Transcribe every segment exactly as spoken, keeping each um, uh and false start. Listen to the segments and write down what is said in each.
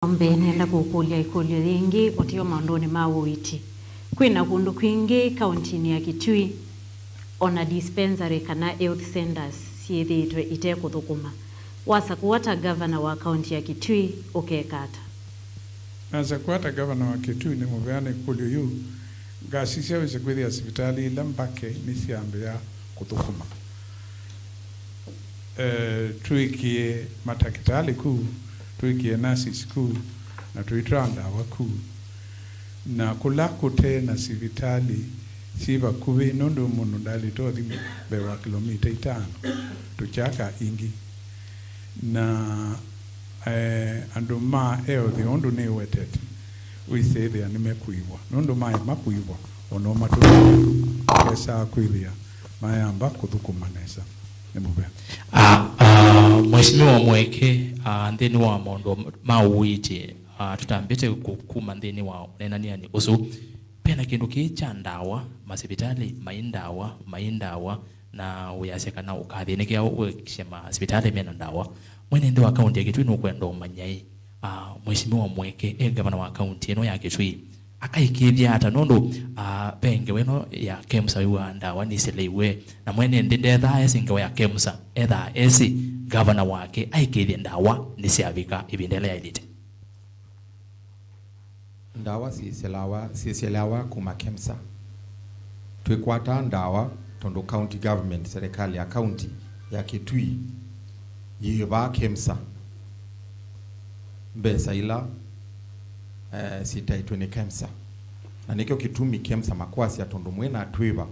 Malombe, nĩenda kũkũlya ĩkũlyo yĩngĩ ũteo maũndũnĩ ma ũiiti. Kwĩna kũndũ kwingĩ kauntinĩ ya Kitui, ona dispensary kana health centers syĩthĩĩtwe ite kũthũkũma. Wasakũwa ta gavana wa kaunti ya Kitui, ũkeka ata? Nasakũwa ta gavana wa Kitui, nĩ mũvea na ĩkũlyo yĩu. Ngasisya wĩse kwĩthĩa sivitalĩ ila mbake nĩsyambĩĩa kũthũkũma. Eh, twĩkĩe matakĩtalĩ ku, twĩkĩe nurses ku, na tũitwaa ndawa ku. Na kũla kũte na sivitalĩ syĩ vakuvĩ, nũndũ mũndũ ndalĩte ũthi mbee wa kĩlomita itano, tũkyaka ingĩ. Na, eh, andũ ma eothi, ũndũ nĩwetete, wĩsĩthĩa nĩmekũiw'a. Nũndũ maema kũiw'a, o noo matũmĩe kesa kwĩthĩa mayamba kũthũkũma nesa. Nĩ mũvea. Ah, ah, Mheshimiwa Mweke, ah, nthĩnĩ wa maũndũ ma ũiiti, ah, tũtambĩte kũ-, kuma nthĩnĩ wa ũneenany'anĩ ũsu, vena kĩndũ kĩĩ kya ndawa, masivitalĩ mai ndawa, mai ndawa, na wĩasya kana ũkathĩnĩkĩa ũekisye masivitalĩ mena ndawa. Mwene nthĩ wa kaunti ya Kitui nũkwenda ũmanya ĩ, ah, Mheshimiwa Mweke e gavana wa kaunti ĩno ya Kitui, akaĩkĩĩthya ata? Nũndũ, ah, ve ngewa ĩno ya KEMSA wĩw'aa ndawa nĩsileĩw'e, na mwene nthĩ ndethaa esĩ ngewa ya KEMSA, ethaa esĩ gavana wake aĩkĩĩthye ndawa nĩsyavika ĩvinda ĩla yaĩlĩte. Ndawa syĩselawa, syĩselawa kuma KEMSA. Twĩkwataa ndawa tondũ county government, serikali ya county ya Kitui, yĩvaa KEMSA mbesa ila, eh, syĩtaĩtwe nĩ KEMSA. Na nĩkyo kĩtumi KEMSA makwasya, tondũ mwĩ na twĩva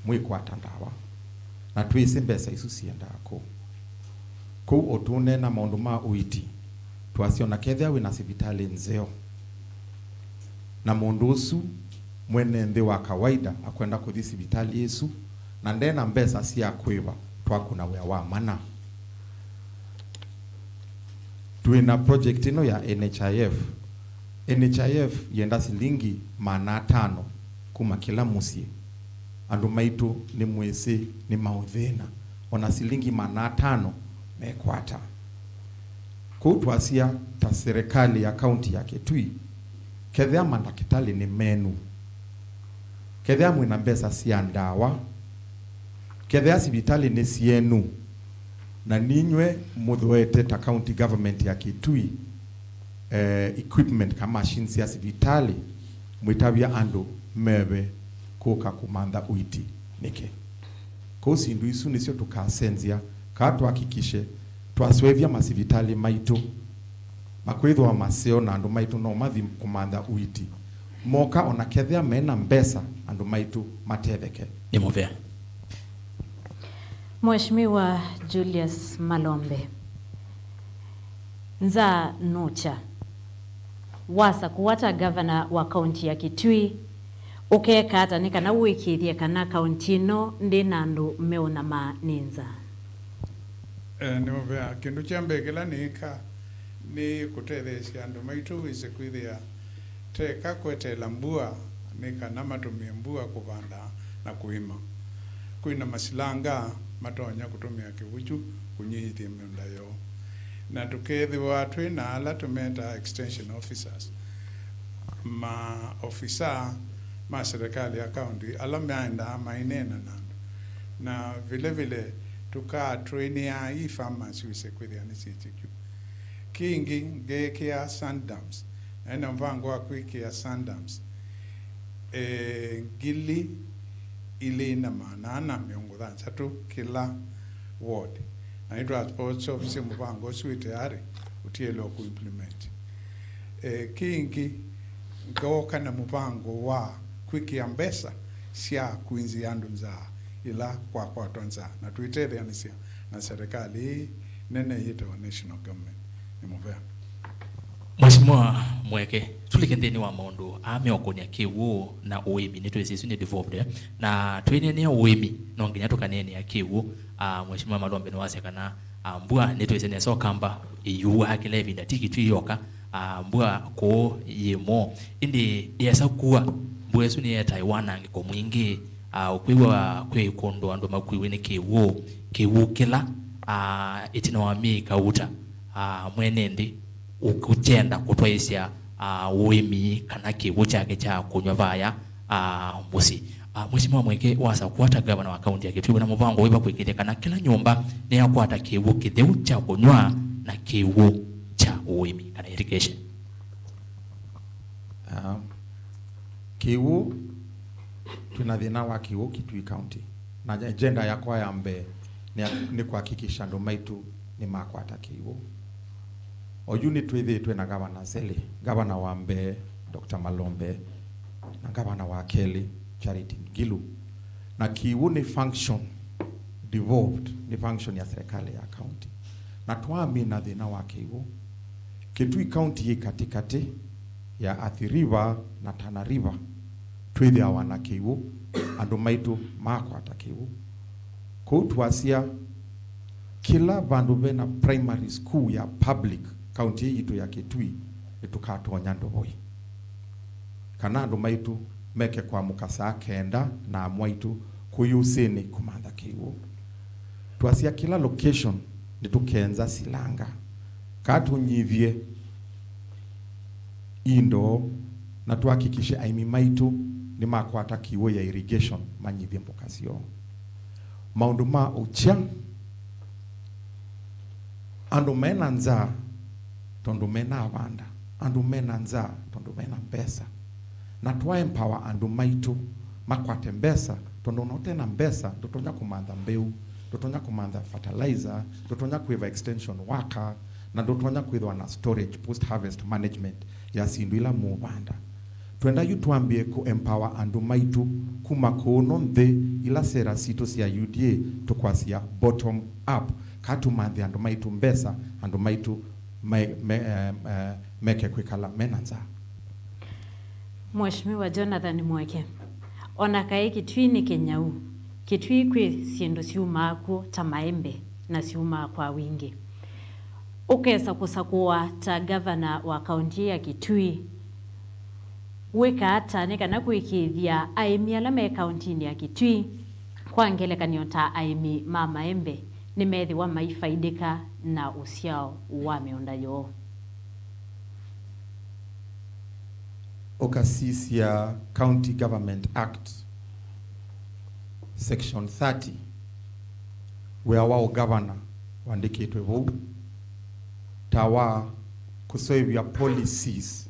mwĩkwata ndawa, na twĩsĩ mbesa isu siendaa kũu. Kũu o tũũneena maũndũ ma ũiiti, twasya o na kethĩa wĩ na sivitalĩ nzeo, na mũndũ ũsu mwene nthĩ wa kawaida akwenda kũthi sivitalĩ ĩsu, na nde na mbesa sya kwĩva, twakũna wĩa wa mana. Twĩ na project ĩno ya N H I F. N H I F yenda silingi maana atano kuma kĩla mũsyĩ. Andũ maitũ nĩmwĩsĩ nĩ maũthĩna, ona silingi maana atano mekwata. Kwoou twasya ta serikali ya kaunti ya Kitui, kethĩa mandakĩtalĩ nĩ menu, kethĩa mwĩ na mbesa sya ndawa, kethĩa sivitalĩ nĩ syenu, na ninyw'ĩ mũthooete ta county government ya Kitui, eh, equipment kana machines sya sivitalĩ, mwĩtavya andũ meve kũka kũmantha ũiiti nĩkĩ? Kwoou syĩndũ isu nĩsyo tũkasenzya, kaa twakikishe twasũĩvya masivitalĩ maitũ makwĩthĩwa maseo na andũ maitũ no mathi kũmantha ũiiti. Moka o na kethĩa me na mbesa, andũ maitũ matetheke. Nĩ mũvea. Mheshimiwa Julius Malombe, nzaa nũkya. Wasakũwa ta gavana wa kaunti ya Kitui, ũkeka ata nĩ kana ũĩkĩĩthye kana kaunti ĩno ndĩ na andũ meũnyamaa nĩ nzaa? Eh, nĩ mũvea. Kĩndũ kya mbee kĩla nĩĩka nĩ kũtetheesya andũ maitũ wĩse kwĩthĩa teka kweteela mbua nĩ kana matũmĩe mbua kũvanda na kũĩma. Kwĩna masilanga matonya kũtũmĩa kĩw'ũ kyu kũnyihĩthya mĩũnda yoo. Na tũkeethĩwa twĩ na ala tũmetaa extension officers, maofisa ma serikali ya kaunti ala maendaa maineena na andũ. Na vile vile tũkatrainĩaa i farmers wĩse kwĩthĩa nĩsyĩkĩkyu. Kĩngĩ, ngeekĩa sand dams. Naĩ na mũvango wa kwĩkĩa sand dams, eh, ngili ilĩ na maana ana mĩongo thanthatũ kĩla ward. Na nĩtwaseũvisye mũvango ũsu wĩ tayarĩ, ũtiele o kũ implement. Eh, kĩngĩ, ngooka na mũvango wa kwĩkĩa mbesa sya kwinzĩa andũ nzaa ĩla kwakwatwa nzaa, na twĩtetheanĩsya na serikali ĩĩ nene yĩtawa national government. Nĩ mũvea. Mheshimiwa Mweke, tũlike nthĩnĩ wa maũndũ aa meũkũnĩa kĩw'ũ na ũĩmi, nĩtwĩsĩ isu nĩ devolved, eh? Na twĩneenea ũĩmi, no nginya tũkaneenea kĩw'ũ. Ah, Mheshimiwa Malombe nĩwasya kana, ah, mbua nĩtwĩsĩ nesa Ũkamba ĩyuaa kĩla ĩvinda, ti Kitui yoka, ah, mbua kũũ yĩ moo. Ĩndĩ yesa kua, mbua ĩsu nĩyetaa wanangĩko mwingĩ, ah, ũkwĩw'a kwĩ kũndũ andũ makuiwe nĩ kĩw'ũ, kĩw'ũ kĩla, ah, ĩtina wa myei kauta, ah, mwene nthĩ ũ-, ũkyenda kũtwaĩsya, ah, ũĩmi kana kĩw'ũ kyake kya kũnyw'a vaya, ah, mũsyĩ. Ah, Mheshimiwa Mweke, wasakũa ta ngavana wa kaunti ya Kitui, wĩna mũvango wĩva kwĩkĩĩthya kana kĩla nyũmba nĩyakwata kĩw'ũ kĩtheu kya kũnyw'a na kĩw'ũ kya ũĩmi kana irrigation? Ah, kĩw'ũ, twĩna thĩna wa kĩw'ũ Kitui County, na agenda yakwa ya mbee nĩ ya, nĩ kũhakikisha andũ maitũ nĩmakwata kĩw'ũ. Oyu nĩtwĩthĩĩtwe na Gavana Zelle, gavana wa mbee Doctor Malombe, na gavana wa kelĩ Charity Ngilu. Na kĩw'ũ nĩ function devolved, nĩ function ya serikali ya county. Na twamina thĩna wa kĩw'ũ, Kitui County yĩ katĩkatĩ ya Athi River na Tana River, twĩthĩawa na kĩw'ũ, andũ maitũ makwata kĩw'ũ. Kwoou twasya, kĩla vandũ vena primary school ya public kaunti ĩĩ yitũ ya Kitui, nĩtũkatonya ndovoi, kana andũ maitũ meke kwamũka saa kenda na amwaitũ kũyũsĩnĩ kũmantha kĩw'ũ. Twasya kĩla location nĩtũkenza silanga, kaa tũnyivye indo na tũhakikishe aĩmi maitũ nĩmakwata kĩw'ũ ya irrigation, manyivye mboka syoo. Maũndũ ma ũkya, andũ mena nzaa tondũ mena vanda, andũ mena nzaa tondũ mena mbesa. Na twa empower andũ maitũ makwate mbesa, tondũ ona ũte na mbesa ndũtonya kũmantha mbeu, ndũtonya kũmantha fertilizer, ndũtonya kwĩva extension worker, na ndũtonya kwĩthwa na storage, post harvest management ya syĩndũ ila mũũvanda. Twenda yu twambie kũ empower andũ maitũ kuma kũũno nthĩ, ila sera sitũ sya U D A tũkwasya bottom up, kaa tũmanthe andũ maitũ mbesa, andũ maitũ me, me, eh, eh, meke kwĩkala mena nzaa. Mheshimiwa Jonathan Mweke, ona kaĩ Kitui nĩ kĩnyau, Kitui kwĩ syĩndũ syumaa kw'o ta maembe na syumaa kwa wingĩ. Ũkesa kũsakũwa ta ngavana wa kaunti ya Kitui, wĩka ata nĩ kana kũĩkĩĩthya aĩmi ala me kauntinĩ ya Kitui, kwa ngelekany'o ta aĩmi ma maembe, nĩmethĩwa maifaidĩka na ũsyao wa mĩũnda yoo? Ũkasisya County Government Act, Section thirty, wĩa wa ũgavana wandĩkĩtwe vau, ta wa kũseũvya policies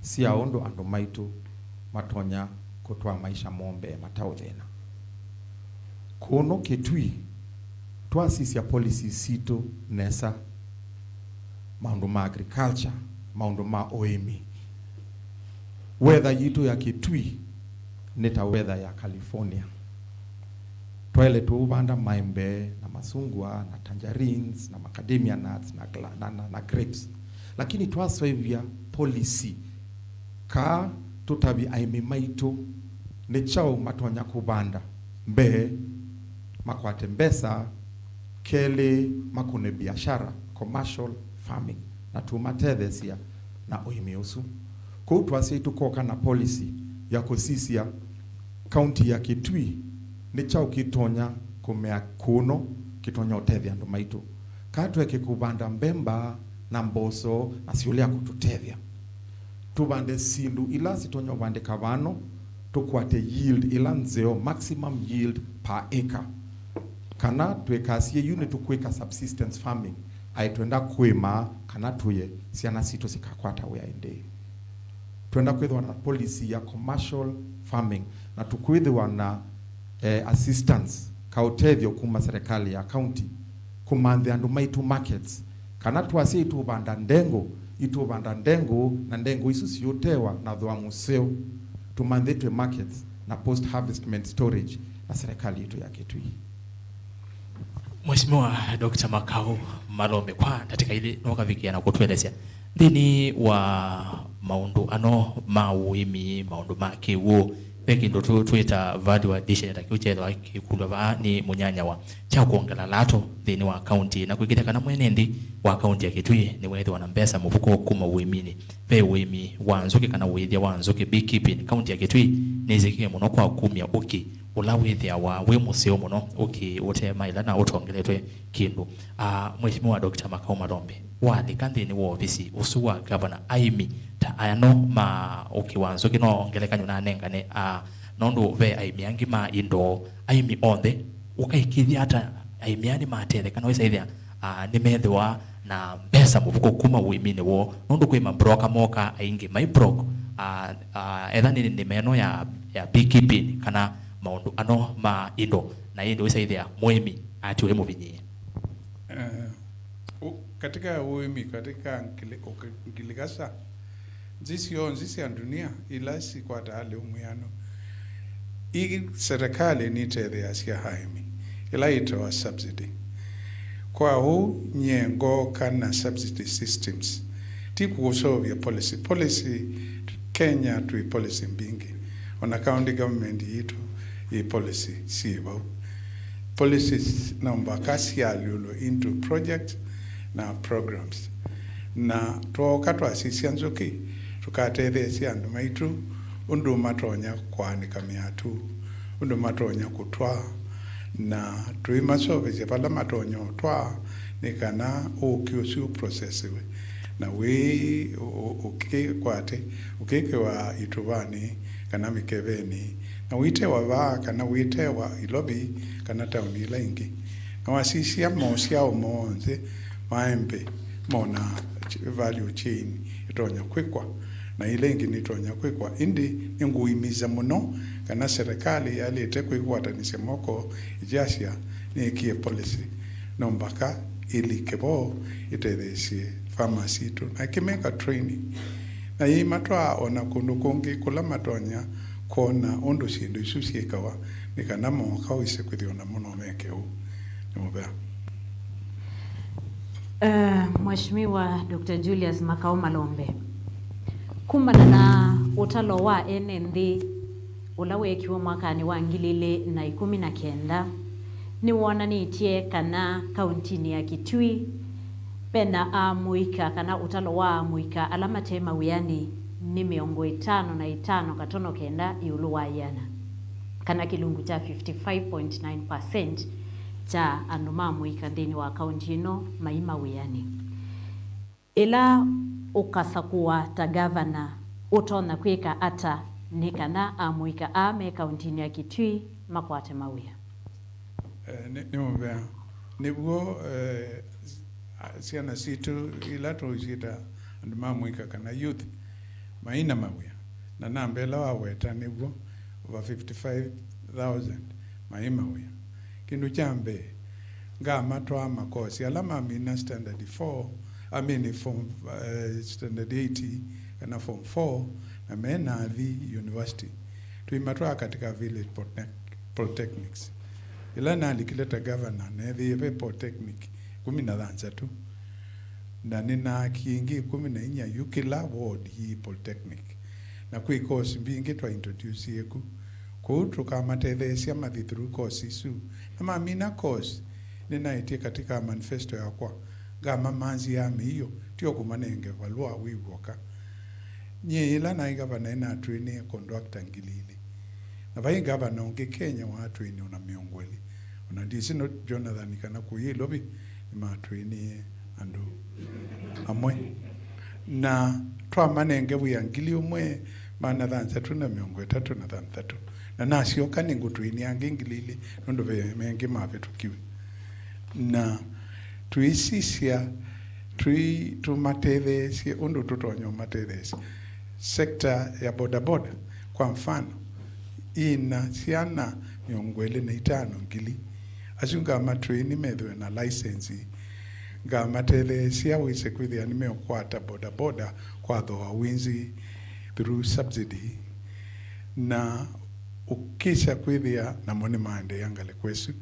sya ũndũ andũ maitũ matonya kũtwaa maisha moo mbee mataũthĩna. Kũno Kitui, twasisya policies sitũ nesa, maũndũ ma agriculture, maũndũ ma ũĩmi, weather yitũ ya Kitui nĩ ta weather ya California. Twaĩle tũũvanda maembe na masungwa na tangerines na macadamia nuts na, gla- na, na, na grapes. Lakini twaseũvya policy, kaa tũtavye aĩmi maitũ nĩ kyaũ matonya kũvanda, mbee, makwate mbesa, kelĩ, makũne biashara, commercial farming, na tũmatetheesya na ũĩmi ũsu. Kwoou twasya tũkoka na policy ya kũsisya kaunti ya Kitui nĩ kyaũ kĩtonya kũmea kũno kĩtonya ũtethya andũ maitũ. Kaa tũeke kũvanda mbemba na mboso na syũlea kũtũtethya. Tũvande syĩndũ ila sitonya ũvandĩka vano, tũkwate yield ila nzeo, maximum yield per acre. Kana twĩkasye yu nĩtũkwĩka subsistence farming, aĩ twenda kũĩma kana tũye syana sitũ sikakwata wĩa ĩndĩĩ. Twenda kwĩthĩwa na policy ya commercial farming, na tũkwĩthĩwa na, eh, assistance, ka ũtethyo kuma serikali ya county kũmanthĩa andũ maitũ markets, kana twasya itũvanda ndengũ, itũvanda ndengũ, na ndengũ isu siũtewa na thũa mũseo, tũmanthĩtw'e markets na post harvestment storage na serikali yitũ ya Kitui. Mheshimiwa Doctor Makau Malombe, kwa ndatĩka ilĩ nũkavikĩa na kũtũelesya nthĩnĩ wa maũndũ ano ma ũĩmi, maũndũ ma kĩw'ũ, ve kĩndũ tũ- twĩta value addition, ta kĩu kyethwa kĩkulwa vaa nĩ mũnyanyawa, kya kwongela lato nthĩnĩ wa kaunti na kwĩkĩthya kana mwene nthĩ wa kaunti ya Kitui nĩwethĩwa na mbesa mũvuko kuma ũĩminĩ. Ve ũĩmi wa nzũkĩ kana ũĩthya wa nzũkĩ, beekeeping, kaunti ya Kitui nĩyĩsĩkĩe mũno kwa kumya ũkĩ ũla wĩthĩawa wĩ mũseo mũno ũkĩũtema ĩla na ũtongeletwe kĩndũ. Ah, Mheshimiwa Doctor Makau Malombe, walika nthĩnĩ wa ovisi ũsu wa gavana, aĩmi ta aya no ma ũkĩ wa nzũkĩ no ngelekany'o nanengane, ah, nũndũ ve aĩmi angĩ ma indo, aĩmi onthe, ũkaĩkĩĩthya ata aĩmi aa nĩmatetheka? No ĩsaĩthĩa, ah, nĩmethĩwa na mbesa mũvuko kuma ũĩminĩ woo, nũndũ kwĩ mabroka moka aingĩ mai broke, ah, ah, etha nĩ nĩma ĩno ya, ya beekeeping kana maũndũ ano ma indo, na ĩndĩ wĩsaĩthĩa mũĩmi atiwe mũvinyĩe. Eh, u-, katika ũĩmi, katika ngili-, ũki-, ngiligasha, nthĩ syonthe sya ndunia ila sikwataa lĩu mwĩano, ii serikali nitetheeasya aĩmi, ĩla ĩtawa subsidy. Kwa ũu, nyie ngooka na subsidy systems, ti kũseũvya policy. Policy, Kenya twĩ policy mbingĩ, ona county government yitũ yĩ policy syĩ vau. Policies no mbaka sialyũlwe into projects na programs. Na twooka twasisya nzũkĩ, tũkatetheesya andũ maitũ ũndũ matonya kũanĩka mĩatũ, ũndũ matonya kũtwaa, na tũimasovesya vala matonya ũtwaa, nĩ kana ũkĩ ũsu ũprocessiwe, na wĩ ũ-, ũ-, ũkĩkwate, ũkĩkĩwa ituvanĩ kana mĩkevenĩ, na ũitewa vaa kana ũitewa Ilovi kana taoni ila ingĩ. Na wasisya mosyao monthe, maembe mona ch-, value chain ĩtonya kwĩkwa, na ila ingĩ nitonya kwĩkwa. Ĩndĩ nĩngũimisa mũno kana serikali yaĩlĩte kwĩkwatanĩsya moko ĩkyasya nĩĩkie policy, no mbaka ĩlike vo ĩtetheesye farmers sitũ na ĩkĩmeka training, na yĩimatwaa ona kũndũ kũngĩ kũla matonya kwona ũndũ syĩndũ isu syĩkawa, nĩ kana mooka ũisye kwĩthĩwa namo no meke ũu. Nĩ mũvea. Eh, Mheshimiwa Doctor Julius Makau Malombe, kumana na ũtalo wa ene nthĩ ũla weekiwe mwakanĩ wa ngili ilĩ na ikũmi na kenda, nĩwonanĩtye kana kauntinĩ ya Kitui vena amũika, kana ũtalo wa amũika ala mate mawĩanĩ nĩ mĩongo ĩtano na ĩtano katono kenda ĩũlũ wa ĩana, kana kĩlungu kya fifty-five point nine percent kya andũ ma mũika nthĩnĩ wa kaunti ĩno mai mawĩanĩ. Ĩla ũkasakũwa ta gavana, ũtonya kwĩka ata nĩ kana amũika aa me kauntinĩ ya Kitui makwate mawĩa? Eh, nĩ, nĩ mũvea. Nĩw'o, eh, syana sitũ ila tũsyĩta andũ ma mũika kana youth, maina mawĩa. Na namba ĩla waweta nĩw'o, over fifty-five thousand mai mawĩa. Kĩndũ kya mbee, ngamatwaa makosi ala mamina standard four, I mean form, eh, standard eight kana form four, na menathi university. Tũimatwaa katika village polytech-, polytechnics. Ĩla nalikile ta governor, neethĩie ve polytechnic ĩkũmi na thanthatũ, na nĩnaakie ĩngĩ ĩkũmi na inya yu kĩla ward yĩ polytechnic, na kwĩ course mbingĩ twa introduce ku. Kwoou tũkamatetheesya mathi through course isu, na mamina course, nĩnaĩtye katika manifesto yakwa, ngamamanzĩa mĩio, ti o kũmanenge valũa wĩ w'oka. Nyie yĩla naĩ gavana nĩnatwĩnie contractor ngili ilĩ. Na vai gavana ũngĩ Kenya watwĩnie ona mĩongo ĩlĩ. Ona ndĩsĩ no Jonathan kana kũyĩ Ilovi nĩmatwĩnie andũ amwe. Na twamanenge wĩa ngili ũmwe maana thanthatũ na mĩongo ĩtatũ na thanthatũ. Na nasyoka nĩngũtwĩnia angĩ ngili ilĩ nũndũ ve mengĩ mavĩtũkiwe. Na tũisisya, tũi-, tũmatetheesye ũndũ tũtonya ũmatetheesya. Sekta ya bodaboda, kwa mfano, ĩna syana mĩongo ĩlĩ na itano ngili. Asu ngamatrain methĩwe na license. Ngamatetheesya wĩse kwĩthĩa nĩmeũkwata bodaboda kwa thooa wĩ nzĩ through subsidy. Na ũkĩsya kwĩthĩa namo nĩmaendeea ngalĩko ĩsu.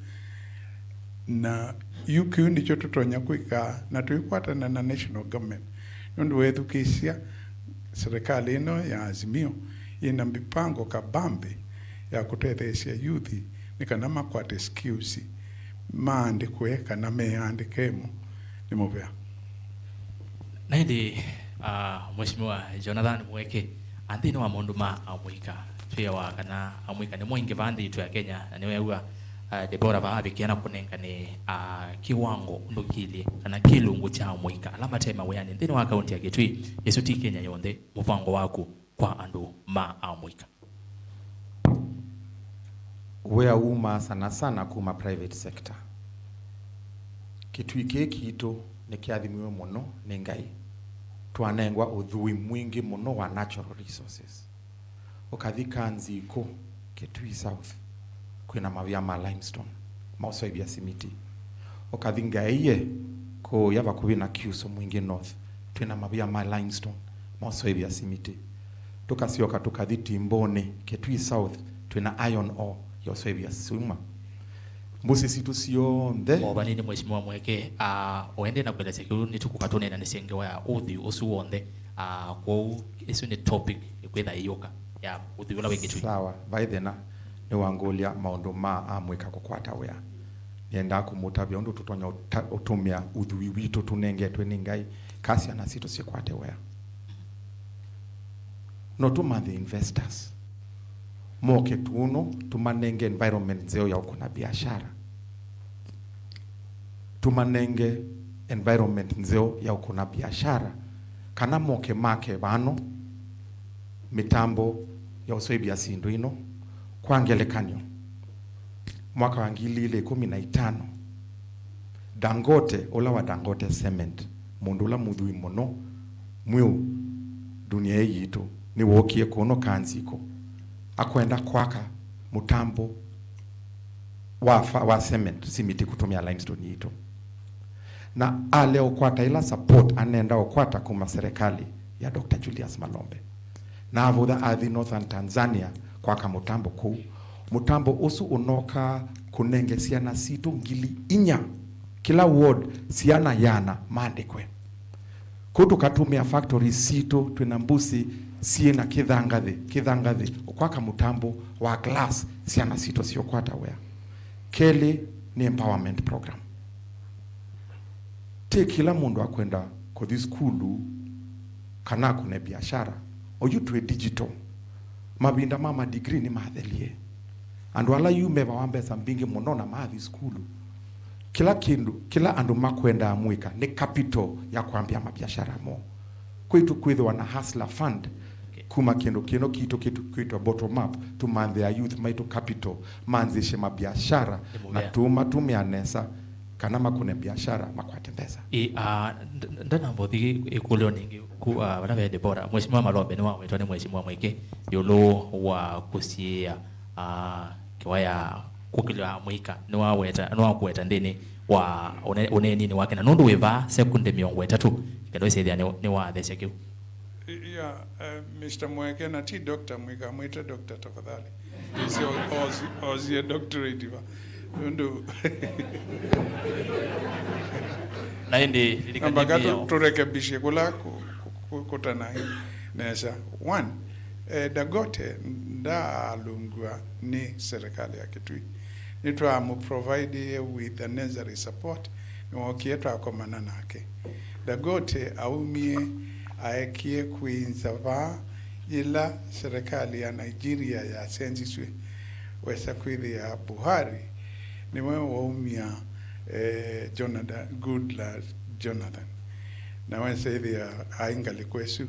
Na yu kĩu nĩkyo tũtonya kwĩka, na tũikwatana na national government, nũndũ weethukĩĩsya serikali ĩno ya Azimio yĩna mĩpango kabambe ya kũtetheesya yuthi nĩ kana makwate skills, maandĩkwe kana meandĩke mo. Nĩ mũvea. Na ĩndĩ, ah, Mheshimiwa Jonathan Mweke, a nthĩnĩ wa maũndũ ma amũika, twĩawa kana amũika nĩmo aingĩ vaa nthĩ yitũ ya Kenya, na nĩweew'a, ah, Deborah vaa avikĩa na kũnengane, ah, kĩwango ũndũ kĩlĩ kana kĩlungu kya amũika ala mate mawĩanĩ nthĩnĩ wa kaunti ya Kitui. Ĩsu ti Kenya yonthe. Mũvango waku kwa andũ ma amũika? Wĩa umaa sana sana kuma private sector. Kitui kĩĩ kitũ nĩkĩathimiwe mũno nĩ Ngai. Twanengwa ũthwii mwingĩ mũno wa natural resources. Ũkathi Kanzikũ, Kitui South, kwĩna mavia ma limestone ma ũseũvya simiti. Ũkathi Ngaie, kũũya vakuvĩ na Kyusũ, Mwingi North, twĩna mavia ma limestone ma ũseũvya simiti. Tũkasyoka tũkathi Timboni, Kitui South, twĩna iron ore ya ũseũvya syuma. Mbũsĩ sitũ syonthe. O vanini, Mheshimiwa Mweke, ah, ũendee na kũelesya kĩu, nĩtũkũka tũneenanĩsye ngewa ya ũthwii ũsu w'onthe. Ah, kwoou, ĩsu nĩ topic ĩkwĩtha ĩyũka ya ũthwii ũla wĩ Kitui. Sawa, vai thĩna. Nĩwangũlya maũndũ ma amũika kũkwata wĩa. Nĩendaa kũmũtavya ũndũ tũtonya ũta-, ũtũmĩa ũthwii witũ tũnengetwe nĩ Ngai, ka syana sitũ sikwate wĩa. No tũmanthe investors. Moke tũũnũ, tũmanenge environment nzeo ya ũkũna biashara. Tũmanenge environment nzeo ya ũkũna biashara, kana moke make vano mĩtambo ya ũseũvya syĩndũ ino. Kwa ngelekany'o, mwaka wa ngili ili ikũmi na itano, Dangote, ũla wa Dangote Cement, mũndũ ũla mũthwii mũno mweũ ndunia ĩĩ yitũ, nĩwookie kũno Kanzikũ, akwenda kwaka mũtambo wa fa-, wa cement, simiti kũtũmĩa limestone yitũ. Na alea ũkwata ĩla support anenda ũkwata kuma serikali ya Doctor Julius Malombe. Na avũtha athi Northern Tanzania kwaka mũtambo kũu. Mũtambo ũsu ũnokaa kũnenge syana sitũ ngili inya, kĩla ward syana yana maandĩkwe. Kũu tũkatũmĩa factories sitũ, twĩna mbũsĩ syĩna kĩthangathĩ, kĩthangathĩ, ũkwaka mũtambo wa glass, syana sitũ siũkwata wĩa. Kelĩ nĩ empowerment program. Ti kĩla mũndũ akwenda kũthi sukulu kana akũne biashara. Oyu twĩ digital. Mavinda ma madegree nĩmathelie. Andũ ala yu mevawa mbesa mbingĩ mũno na mathi sukulu. Kĩla kĩndũ, kĩla andũ makwendaa mwĩka nĩ capital ya kwambĩa mabiashara moo. Kwitũ kwĩthĩwa na Hustler Fund, okay, kuma kĩndũ kĩno kitũ kĩtũ kwĩtwa bottom up, tũmanthĩa youth maitũ capital, manzĩsye mabiashara, nĩ mũvea, na tũmatũmĩa nesa kana makũne biashara, makwate mbesa. Ĩ, ah, nd-, nd-, ndanamba ũthi ĩkũlyo ningĩ ku, ah, vala ve Deborah, Mheshimiwa Malombe nĩwawetwa nĩ Mheshimiwa Mweke ĩũlũ wa kũsiĩĩa, ah, kĩwa ya kũkĩlya amũika, nĩwaweta, nĩwakũweta nthĩnĩ wa ũne-, ũneeninĩ wake, na nũndũ wĩ vaa sekunde mĩongo ĩtatũ, kenda wĩsĩthĩa nĩ, nĩwathesya kĩu. Yeah, uh, Mister Mweke, na ti doctor, mũikamwĩte doctor tafadhali. Ĩsĩ o-, osi-, osie doctorate va. Nũndũ na ĩndĩ lilikana mpaka tu-, tũrekebishe kũla kũ-, kũ-, kũ-, kũtana nesa. One, eh, Dagote ndaalũngw'a nĩ serikali ya Kitui. Nĩtwamũprovide with the necessary support. Nĩwookie twakomana nake. Dagote aumie aekie kwĩnza vaa yĩla serikali ya Nigeria yasenzisw'e. Wesa kwĩthĩa Buhari nĩwe waumya, eh, Jonathan, Goodluck Jonathan. Na wesa ĩthĩa aĩ ngalĩko ĩsu.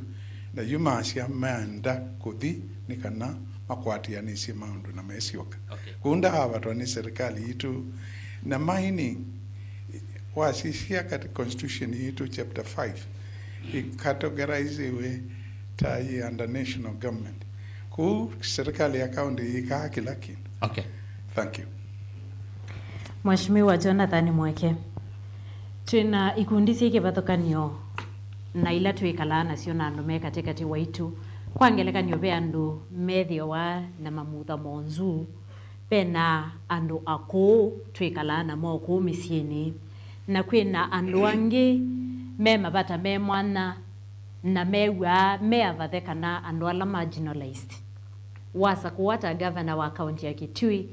Na yu maasya maenda kũthi nĩ kana makwatĩanĩsye maũndũ na mesyoka. Okay. Kũu ndaavatwa nĩ serikali yitũ. Na mining, wasisya kati constitution yitũ chapter five, ĩcategoriziwe ta yĩ under national government. Kũu serikali ya county yĩkaa kĩla kĩndũ. Okay. Thank you. Mheshimiwa Jonathan Mweke, twĩna ikundi syĩ kĩvathũkany'o na ila twĩkalaa nasyo na andũ me katĩkatĩ waitũ. Kwa ngelekany'o, ve andũ methĩawa na mamutha monzu, ve na andũ akũũ twĩkalaa namo kũu mĩsyĩnĩ, na kwĩ na andũ angĩ me mavata me mwanya na mew'aa me avathe kana andũ ala marginalized. Wasakũwa ta ngavana wa kaunti ya Kitui,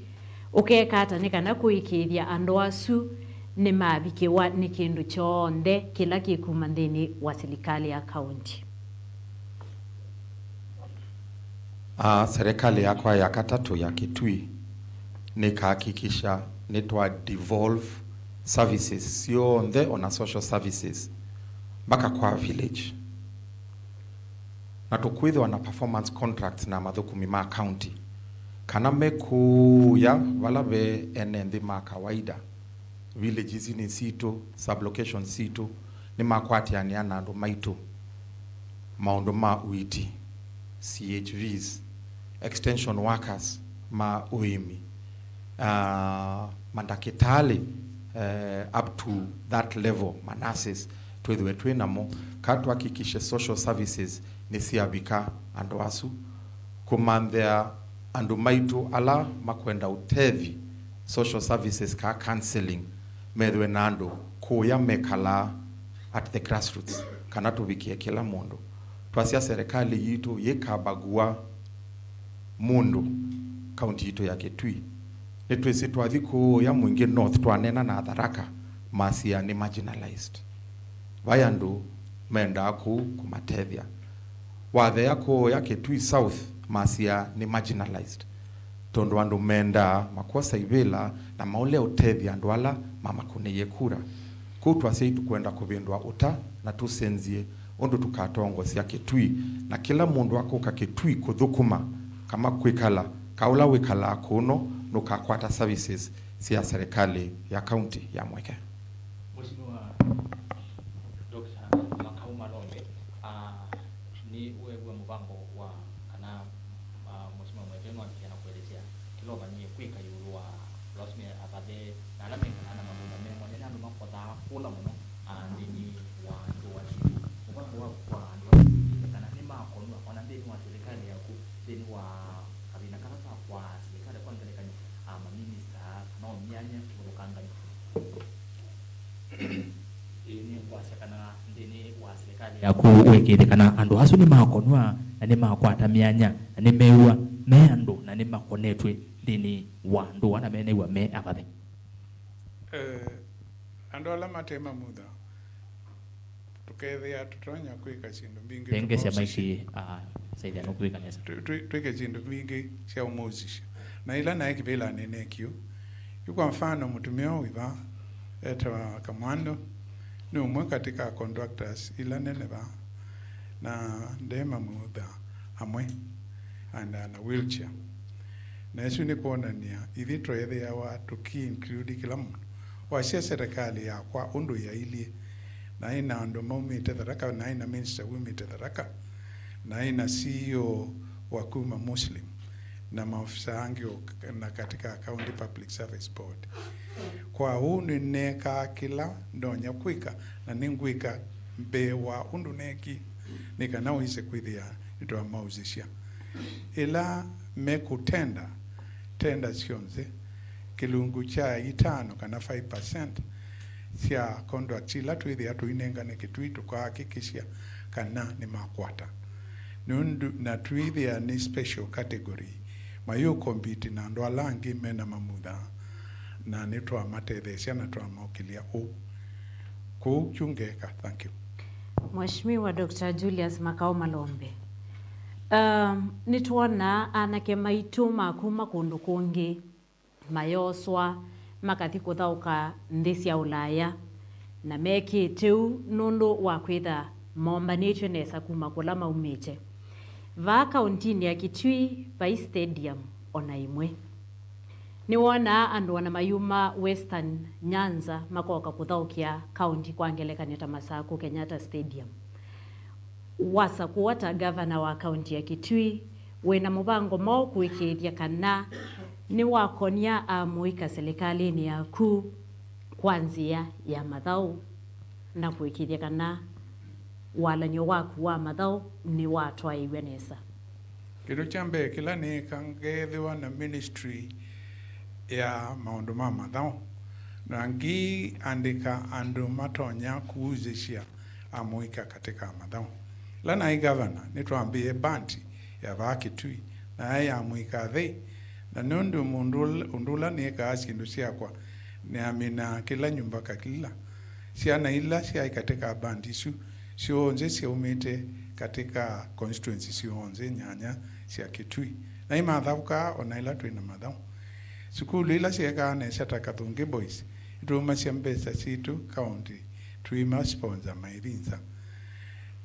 ũkeeka ata nĩ kana kũĩkĩĩthya andũ asu nĩmavikĩwa nĩ kĩndũ kyonthe kĩla kĩkuma nthĩnĩ wa silikalĩ ya kaunti? Ah, serikali yakwa ya katatũ ya Kitui nĩkahakikisha nĩtwa devolve services syonthe, ona social services, mpaka kwa village. Na tũkwĩthĩwa na performance contracts na mathũkũmi ma county, kana mekũya vala ve ene nthĩ ma kawaida, villages-inĩ sitũ, sublocations sitũ, nĩmakwatĩanĩa na andũ maitũ maũndũ ma ũiiti, C H Vs, extension workers ma ũĩmi, ah, mandakĩtalĩ, eh, up to that level, ma nurses, twĩthĩwe twĩ namo, ka twakikishe social services nĩsyavika andũ asu, kũmanthĩa andũ maitũ ala makwenda ũtethi, social services ka counseling, methĩwe na andũ kũya mekalaa at the grassroots, kana tũvikĩe kĩla mũndũ. Twasya serikali yitũ yĩkabagua mũndũ kaunti yitũ ya Kitui. Nĩtwĩsĩ twathi kũũya Mwingi North, twaneena na Tharaka, masia nĩ marginalized. Vai andũ mendaa kũu kũmatethya. Wathea kũũya Kitui South, masia nĩ marginalized, tondũ andũ mendaa makwosa ivĩla na maũlea ũtethya andũ ala mamakũnĩie kura. Kwoou twasyai tũkwenda kũvĩndũa ũta na tũsenzye ũndũ tũkatongosya Kitui, na kĩla mũndũ akũka Kitui kũthũkũma kama kwĩkala, ka ũla wĩkalaa kũno nũkakwata services sya serikali ya kaunti ya Mweke. Mheshimiwa Doctor Makau Malombe, ah, nĩ weew'a mũvango wa kana, ah, Mheshimiwa Mweke nĩwambĩĩa na kũelesya kĩla ũmanyie kwĩka ĩũlũ wa Rosemary Avathe na ala mekalaa na mathĩna me mwanya nĩ andũ makothaa kũla mũno, ah, nthĩnĩ wa ndũa sitũ. Mũvango waku kwa andũ asu nĩ kana nĩmakonw'a ona nthĩnĩ wa silikalĩ yaku, nthĩnĩ wa kathĩna kala ka kwa silikalĩ kwa ngelekany'o, ah, maminista kana o myanya kĩvathũkangany'o? Ĩĩ, nĩngwasya kana nthĩnĩ wa silikalĩ yaku wĩkĩĩthye kana andũ asu nĩmakonw'a na nĩmakwata myanya na nĩmew'a me andũ na nĩmakonetw'e nthĩnĩ wa ndũa na menew'a me avathe. Eh, andũ ala mate mamutha, tũkethĩa tũtonya kwĩka syĩndũ mbingĩ. Tengesya tofauti maiki, ah, saidia nũkwĩka nesa. Tũ-, tũ-, twĩke syĩndũ mbingĩ sya ũmũsisya. Na ila naĩ kĩvĩlanĩ neekie ũu. Yu kwa mfano, mũtumĩa ũũ ĩva etawa Kamwando, nĩ ũmwe katĩ ka contractors ila nene vaa, na nde mamutha amwe, and ana wheelchair. Na ĩsu nĩ kwonany'a ithyĩ tweethĩawa tũki-include kĩla mũndũ. Wasya serikali yakwa ũndũ yailyĩ, naĩ na andũ maumĩte Tharaka, naĩ na minister wumĩte Tharaka, naĩ na C E O wa kuma Muslim, na maofisa angĩ o k-, na katika County Public Service Board. Kwa ũu nĩneekaa kĩla ndonya kwĩka, na nĩngwĩka mbee wa ũndũ neekie, nĩ kana wĩse kwĩthĩa nĩtwamausisya. Ĩla mekũtenda, tenda syonthe, kĩlungu kya itano kana five percent sya contract ila twĩthĩa tũinengane Kitui tũkahakikisha kana nĩmakwata. Nũndũ na twĩthĩa nĩ special category, mayũ compete na andũ ala angĩ mena mamutha, na nĩtwamatetheesya na twamaũkĩlya ũu. Kũu kyu ngeka. Thank you. Mheshimiwa Doctor Julius Makau Malombe, um, nĩtwonaa anake maitũ ma kuma kũndũ kũngĩ mayoswa makathi kũthaũka nthĩ sya Ũlaya, na mekĩte ũu nũndũ wa kwĩtha mombanĩtw'e nesa kuma kũla maumĩte. Vaa kaũntinĩ ya Kitui vai stadium ona ĩmwe. Nĩwonaa andũ ona mayuma Western Nyanza makoka kũthaũkĩa kaũnti, kwa ngelekany'o ta Masakũ Kenyatta Stadium. Wasakũwa ta gavana wa kaũnti ya Kitui, wĩ na mũvango mwaũ kũĩkĩĩthya kana nĩwakonia amũika silikalĩnĩ yaku kwa nzĩa ya mathaũ, na kũĩkĩĩthya kana walany'o waku wa mathaũ nĩwatwaĩĩw'a nesa? Kĩndũ kya mbee kĩla nĩĩka, ngeethĩwa na ministry ya maũndũ ma mathaũ, na ngiandĩka andũ matonya kuusĩsya amũika katika mathaũ. Ĩla naĩ gavana, nĩtwambĩĩe bandi ya vaa Kitui, na yaĩ ya amũika athei, na nũndũ mũndũ ũl-, ũndũ ũla nĩĩkaa syĩndũ syakwa, nĩaminaa kĩla nyumba kakila. Syana ila syaĩ katika bandi isu syonthe syaumĩte katika constituency syonthe nyanya sya Kitui. Na imathaũkaa o na ila twĩ na mathaũ. Sukulu ila syekaa nesa ta Kathungi Boys, itũmasya mbesa sitũ kaũnti, tũima sponsor maivinza.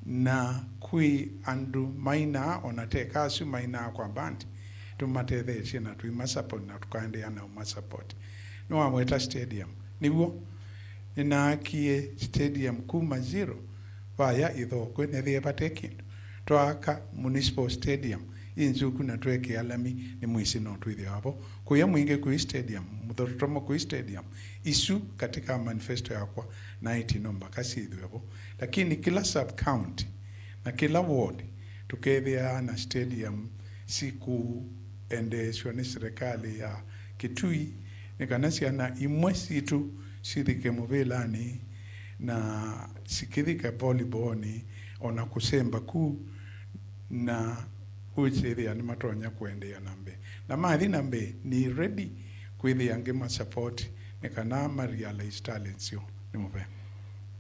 Na kwĩ andũ mainaa, o na teka asu mainaa kwa band, tũmatetheesye na tũima support na tũkaendeea na ũma support. Nĩwaweta stadium. Nĩw'o, nĩnaakie stadium kuma zero, vaya ĩthokwe nethĩe vate kĩndũ. Twaaka municipal stadium ĩ nzũku na twekĩa lami, nĩ mwĩsĩ no twĩthĩawa vo. Kũya mwingĩ kwĩ stadium, mũthothomo kwĩ stadium, isu katika manifesto yakwa naĩtie no mbaka syĩthĩwe vo. Lakini kĩla sub county na kĩla ward tũkethĩaa na stadium sikũendeesw'a nĩ serikali ya Kitui, nĩ kana syana imwe sitũ sithike mũvĩlanĩ na sikĩthika volleyballnĩ, o na kũsemba ku, na ũsyĩthĩa nĩmatonya kũendeea na mbee. Na mathi na mbee, nĩ ready kwĩthĩa ngĩma support nĩ kana ma realize talent syoo. Nĩ mũvea.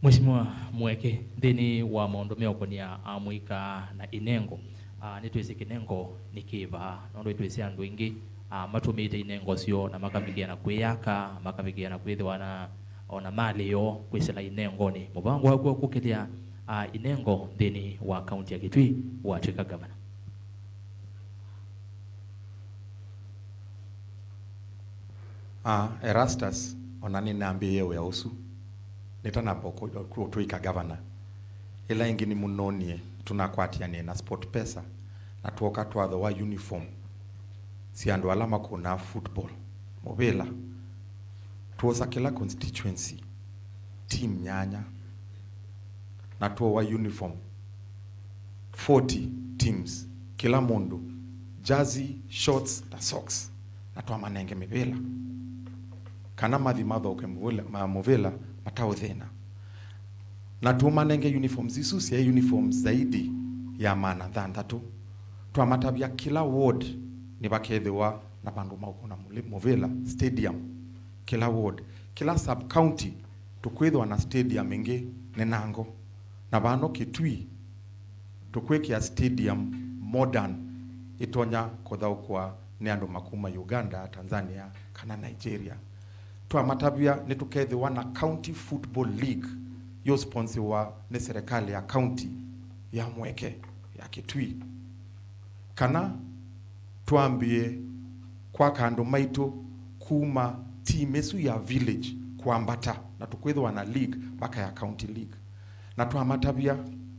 Mheshimiwa Mweke, nthĩnĩ wa maũndũ meũkũnia amũika na inengo, ah, nĩtwĩsĩ kĩnengo nĩ kĩvaa, nũndũ nĩtwĩsĩ andũ aingĩ, ah, matũmĩĩte inengo syoo na makavikĩa na kwĩyaka, makavikĩa na kwĩthĩwa na ona malĩ yoo kwĩsĩla inengonĩ. Mũvango waku wa kũkĩlya, ah, inengo nthĩnĩ wa kaunti ya Kitui watw'ĩka gavana? Ah, Erastus, ona nĩnambĩĩe wĩa ũsu nĩtanamba kũ-, kũ-, kũtw'ĩka gavana. Ĩla ĩngĩ nĩmũnonie tũnakwatĩanĩe na SportPesa na twoka twathooa uniform sya andũ ala makũnaa football, mũvĩla. Twosa kĩla constituency team nyanya na twoa uniform forty teams, kĩla mũndũ jersey, shorts na socks, na twamanenge mĩvĩla kana mathi mathoke mũvĩla, ma-, mũvĩla mataũthĩna. Na tũmanenge uniforms isu syaĩ uniforms zaidi ya maana thanthatũ. Twamatavya kĩla ward nĩvakethĩwa na vandũ ma ũkũna mũlĩ-, mũvĩla, stadium, kĩla ward. Kĩla sub county tũkwĩthĩwa na stadium ĩngĩ nĩnango. Na vano Kitui, tũkwĩkĩa stadium modern ĩtonya kũthaũkwa nĩ andũ ma kuma Uganda, Tanzania, kana Nigeria. Twamatavya nĩtũkethĩwa na County Football League yũsponsiwa nĩ serikali ya county ya Mweke ya Kitui. Kana twambĩe kwaka andũ maitũ kuma team ĩsu ya village kwambata, na tũkwĩthĩwa na league mpaka ya county league. Na twamatavya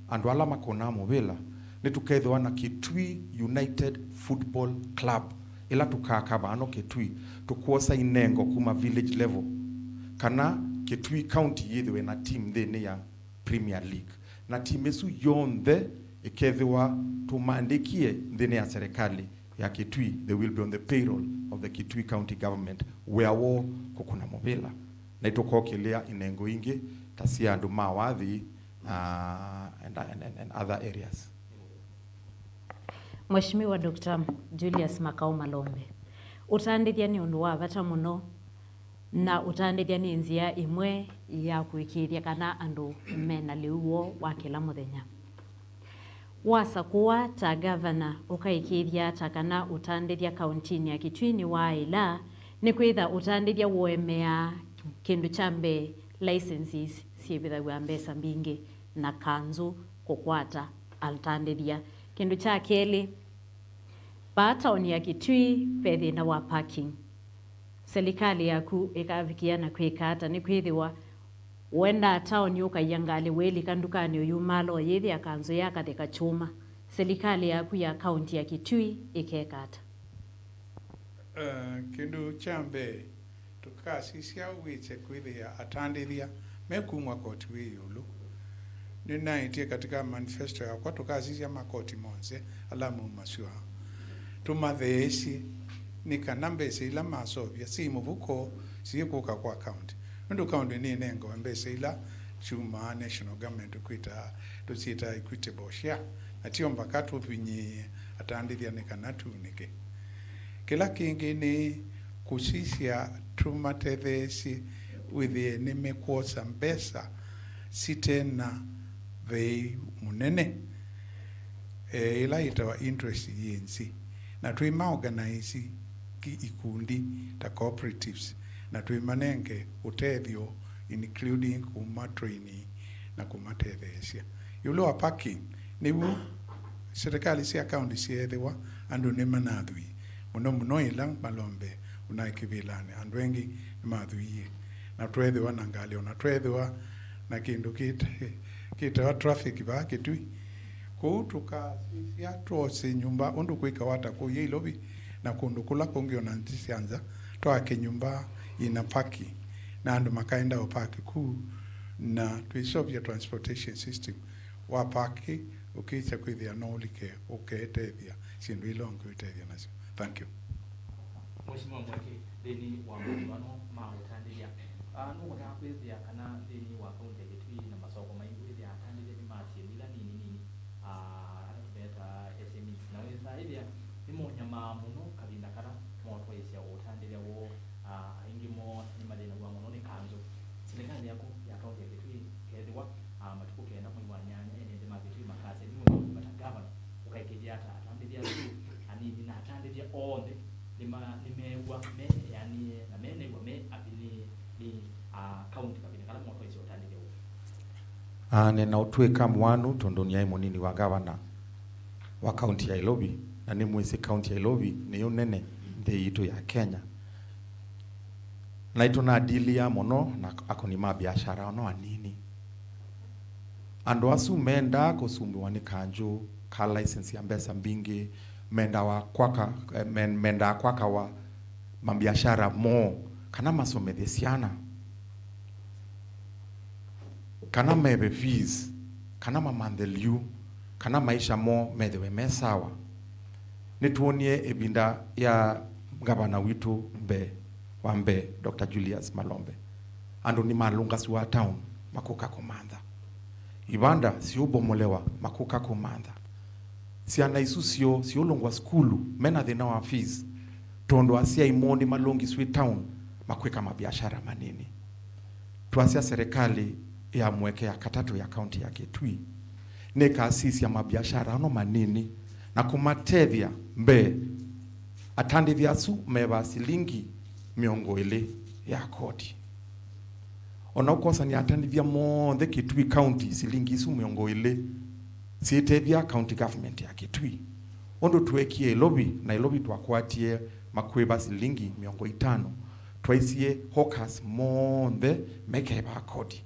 andũ ala makũnaa mũvĩla, nĩtũkethĩwa na Kitui United Football Club, ĩla tũkaka vano Kitui, tũkwosa inengo kuma village level, kana Kitui County yĩthĩwe na team nthĩnĩ ya Premier League. Na team ĩsu yonthe ĩkethĩwa tũmaandĩkie nthĩnĩ ya serikali ya Kitui, they will be on the payroll of the Kitui County Government, wĩa woo kũkũna mũvĩla. Na nĩtũkokĩlĩa inengo ingĩ ta sya andũ ma wathi, uh, and, and, and, and other areas. Mheshimiwa Doctor Julius Makau Malombe, ũtandĩthya nĩ ũndũ wa vata mũno, na ũtandĩthya nĩ nzĩa ĩmwe ya kũĩkĩĩthya kana andũ mena lĩu woo wa kĩla mũthenya. Wasakũwa ta gavana, ũkaĩkĩĩthya ata kana ũtandĩthya kaũntinĩ ya Kitui nĩwaaĩla, nĩkwĩtha ũtandĩthya wũemeaa? Kĩndũ kya mbee, licenses syĩvĩthaw'a mbesa mbingĩ na kanzũ kũkwata atandĩthya. Kĩndũ kya kelĩ, vaa taoni ya Kitui ve thĩna wa parking. Selikalĩ yaku ĩkavikĩa na kwĩka ata nĩkwĩthĩwa ũendaa taoni ũkaia ngalĩ wĩlika ndukanĩ ũyumala ũyĩthĩa kanzũ yakatheka kyũma? Selikalĩ yaku ya kaũnti ya Kitui ĩkeka ata? Eh, kĩndũ kya mbee, tũkasisya wĩse kwĩthĩa atandĩthya mekumw'a koti wĩ ĩũlũ. Nĩnaĩtye katika manifesto yakwa tũkasisya makoti monthe ala maumasw'a, tũmatheesye nĩ kana mbesa ila masovya syĩ mũvuko siĩkũka kwa kaũnti, nũndũ kaũnti nĩnengawe mbesa ila syumaa national government kwĩta, tũsyĩtaa equitable share, na tio mbaka tũvinyĩĩe atandĩthya nĩ kana tunĩke. Kĩla kĩngĩ nĩ kũsisya tũmatetheesye wĩthĩe nĩmekwosa mbesa site na vei mũnene. eh, ĩla yĩtawa interest yĩ nzĩ, na twĩmaorganize ki ikundi ta cooperatives, na twĩmanenge ũtethyo, including kuma training na kũmatetheesya. Ĩũlũ wa parking, nĩw'o serikali sya kaunti syeethĩwa andũ nĩmanathwii, mũno mũno ĩla Malombe ũnaĩ kĩvĩlanĩ, andũ aingĩ nĩmathwiie, na tweethĩwa na ngalĩ, ona tweethĩwa na kĩndũ kĩte-, kĩtawa traffic vaa Kitui. Kwoou tũkasisya twose nyũmba ũndũ kwĩkawa ta kũu Nairobi na kũndũ kũla kũngĩ ona nthĩ sya nza, twake nyũmba yĩna parking, na andũ makaenda o park kũu, na twĩseũvya transportation system. Wa park, ũkĩkya kwĩthĩa no ũlike ũketethya syĩndũ ila ũngĩũtethya nasyo. Thank you. Mheshimiwa Mweke, nthĩnĩ wa maũndũ ano ma ũtandĩthya, ah, nũkũtaa kwĩthĩa kana nthĩnĩ wa kaunti ya Kitui na masoko maingĩ wĩthĩa atandĩthya nĩmasye mila nini nini, ah, ala tũmetaa S M Es, na wĩsaa ĩthĩa nĩmonyamaa mũno kavinda kala motwaĩsya ũtandĩthya woo, ah, aingĩ moo nĩmathĩnaw'a mũno nĩ kanzũ. Silikalĩ yaku ya kaunti ya Kitui kethĩwa, ah, matukũ kenda mwei wa nyanya, ene nthĩ ma Kitui makasya nĩwe maũmba ta gavana, ũkaĩkĩĩthya ata atandĩthya asu anini na atandĩthya onthe nĩma-, nĩmeew'a me eanĩe na menew'a me avinĩĩe nĩ, ah, kaunti kavinda kala motwaĩsye ũtandĩthya ũũ? Ah, nĩnaũtw'ĩka mũanu tondũ nĩaĩ mũnini wa gavana wa kaunti ya Nairobi, na nĩmwĩsĩ kaunti ya Nairobi nĩyo nene nthĩ yitũ ya Kenya. Naitũ nadilia mũno na akũni ma biashara ono anini. Andũ asu mendaa kũsumbĩwa nĩ kanzũ ka license ya mbesa mbingĩ, mendawa kwaka, eh, men-, mendaa kwakawa mabiashara moo, kana masomethye syana, kana meve fees, kana mamanthe lĩu, kana maisha moo methĩwe me sawa. Nĩtwonie ĩvinda ya ngavana witũ mbee wa mbee, Doctor Julius Malombe, andũ nĩmalũngasw'a town makũka kũmantha. Ivanda siũbomolewa makũka kũmantha. Syana isu syoo siũlũngwa sukulu mena thĩna wa fees, tondũ asyai moo nĩmalũngisw'e town makwĩka mabiashara manini. Twasya serikali ya Mweke ya katatũ ya kaunti ya Kitui nĩkasisya mabiashara ano manini na kũmatethya mbee. Atandĩthya asu mevaa silingi mĩongo ĩlĩ ya kodi. Ona ũkosania atandĩthya monthe Kitui County, silingi isu mĩongo ĩlĩ syĩtethya county government ya Kitui. Ũndũ tweekie Nairobi, Nairobi twakwatie makwĩva silingi mĩongo ĩtano, twaisye hawkers monthe mekaĩvaa kodi.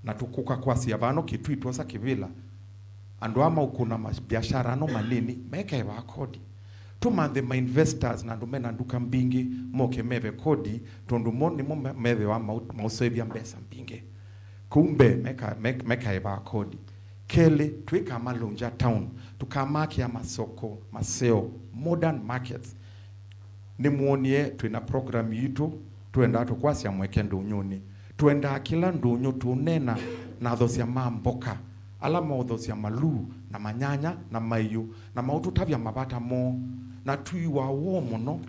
Na tũkũka kwasya vano Kitui twosa kĩvĩla, andũ aa maũkũna mabiashara ano manini mekaĩvaa kodi. Tũmanthe ma investors na andũ mena nduka mbingĩ moke meve kodi, tondũ mo nĩmo me-, methĩwa mau-, maũseũvya mbesa mbingĩ. Kũu mbee meka-, me-, mekaĩvaa kodi. Kelĩ, twĩkamalũngya town, tũkamakĩa masoko, maseo, modern markets. Nĩmwonie twĩ na program yitũ, twendaa tũkwasya Mweke ndũnyũnĩ. Twendaa kĩla ndũnyũ tũũneena na athosya ma mboka, ala maũthosya maluu na manyanya na maiũ, na maũtũtavya mavata moo, na twĩw'a woo mũno.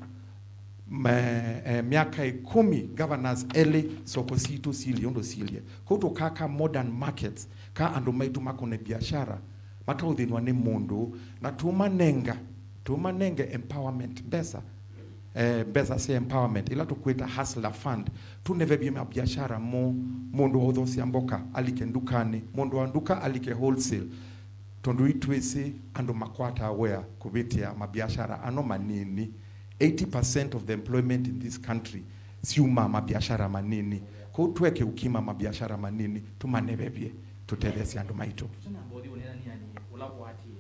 Me-, eh, myaka ĩkũmi governors elĩ, soko sitũ siilye ũndũ siilye. Kũu tũkaka modern markets, ka andũ maitũ makũne biashara, mataũthĩnw'a nĩ mũndũ, na tũmanenga, tũmanenge empowerment mbesa, eh, mbesa sya empowerment, ila tũkwĩta hustler fund, tũnevevye mabiashara moo, mũndũ wa ũthosya mboka alike ndukanĩ, mũndũ wa nduka alike wholesale, tondũ itwĩsĩ andũ makwataa wĩa kũvĩtĩa mabiashara ano manini. Eighty percent of the employment in this country syumaa mabiashara manini. Kwoou tweke ũkima mabiashara manini, tũmanevevye, tũtetheesye andũ maitũ. Tũtinambothi ũneenanĩa nĩ ũla watie.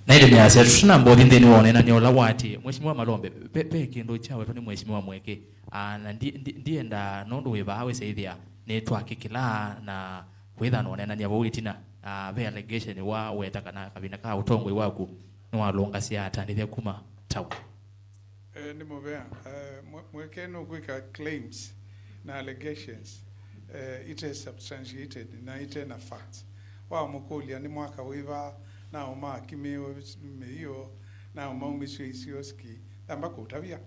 Na ĩndĩ nĩasya, tũtinambothi nthĩnĩ wa ũneenanĩa ũla watie. Mheshimiwa Malombe, ve, ve kĩndũ kyawetwa nĩ Mheshimiwa Mweke. Ah, na ndi, ndi, ndienda nũndũ wĩ vaa wĩsaĩthĩa nĩtwakĩkĩlaa na kwĩtha na ũneenanĩa vau ĩtina. Ah, ve allegation wa weta kana kavinda ka ũtongoi waku nĩwalũngasya atandĩthya kuma town. Eh, nĩ mũvea. Eh, Mwe-, Mweke nũkwĩka claims na allegations, eh, ite substantiated na ite na facts. Wamũkũlya nĩ mwaka wĩva naũma akimĩwe mĩio, naũmaumisye isio ski, ndamba kũtavya.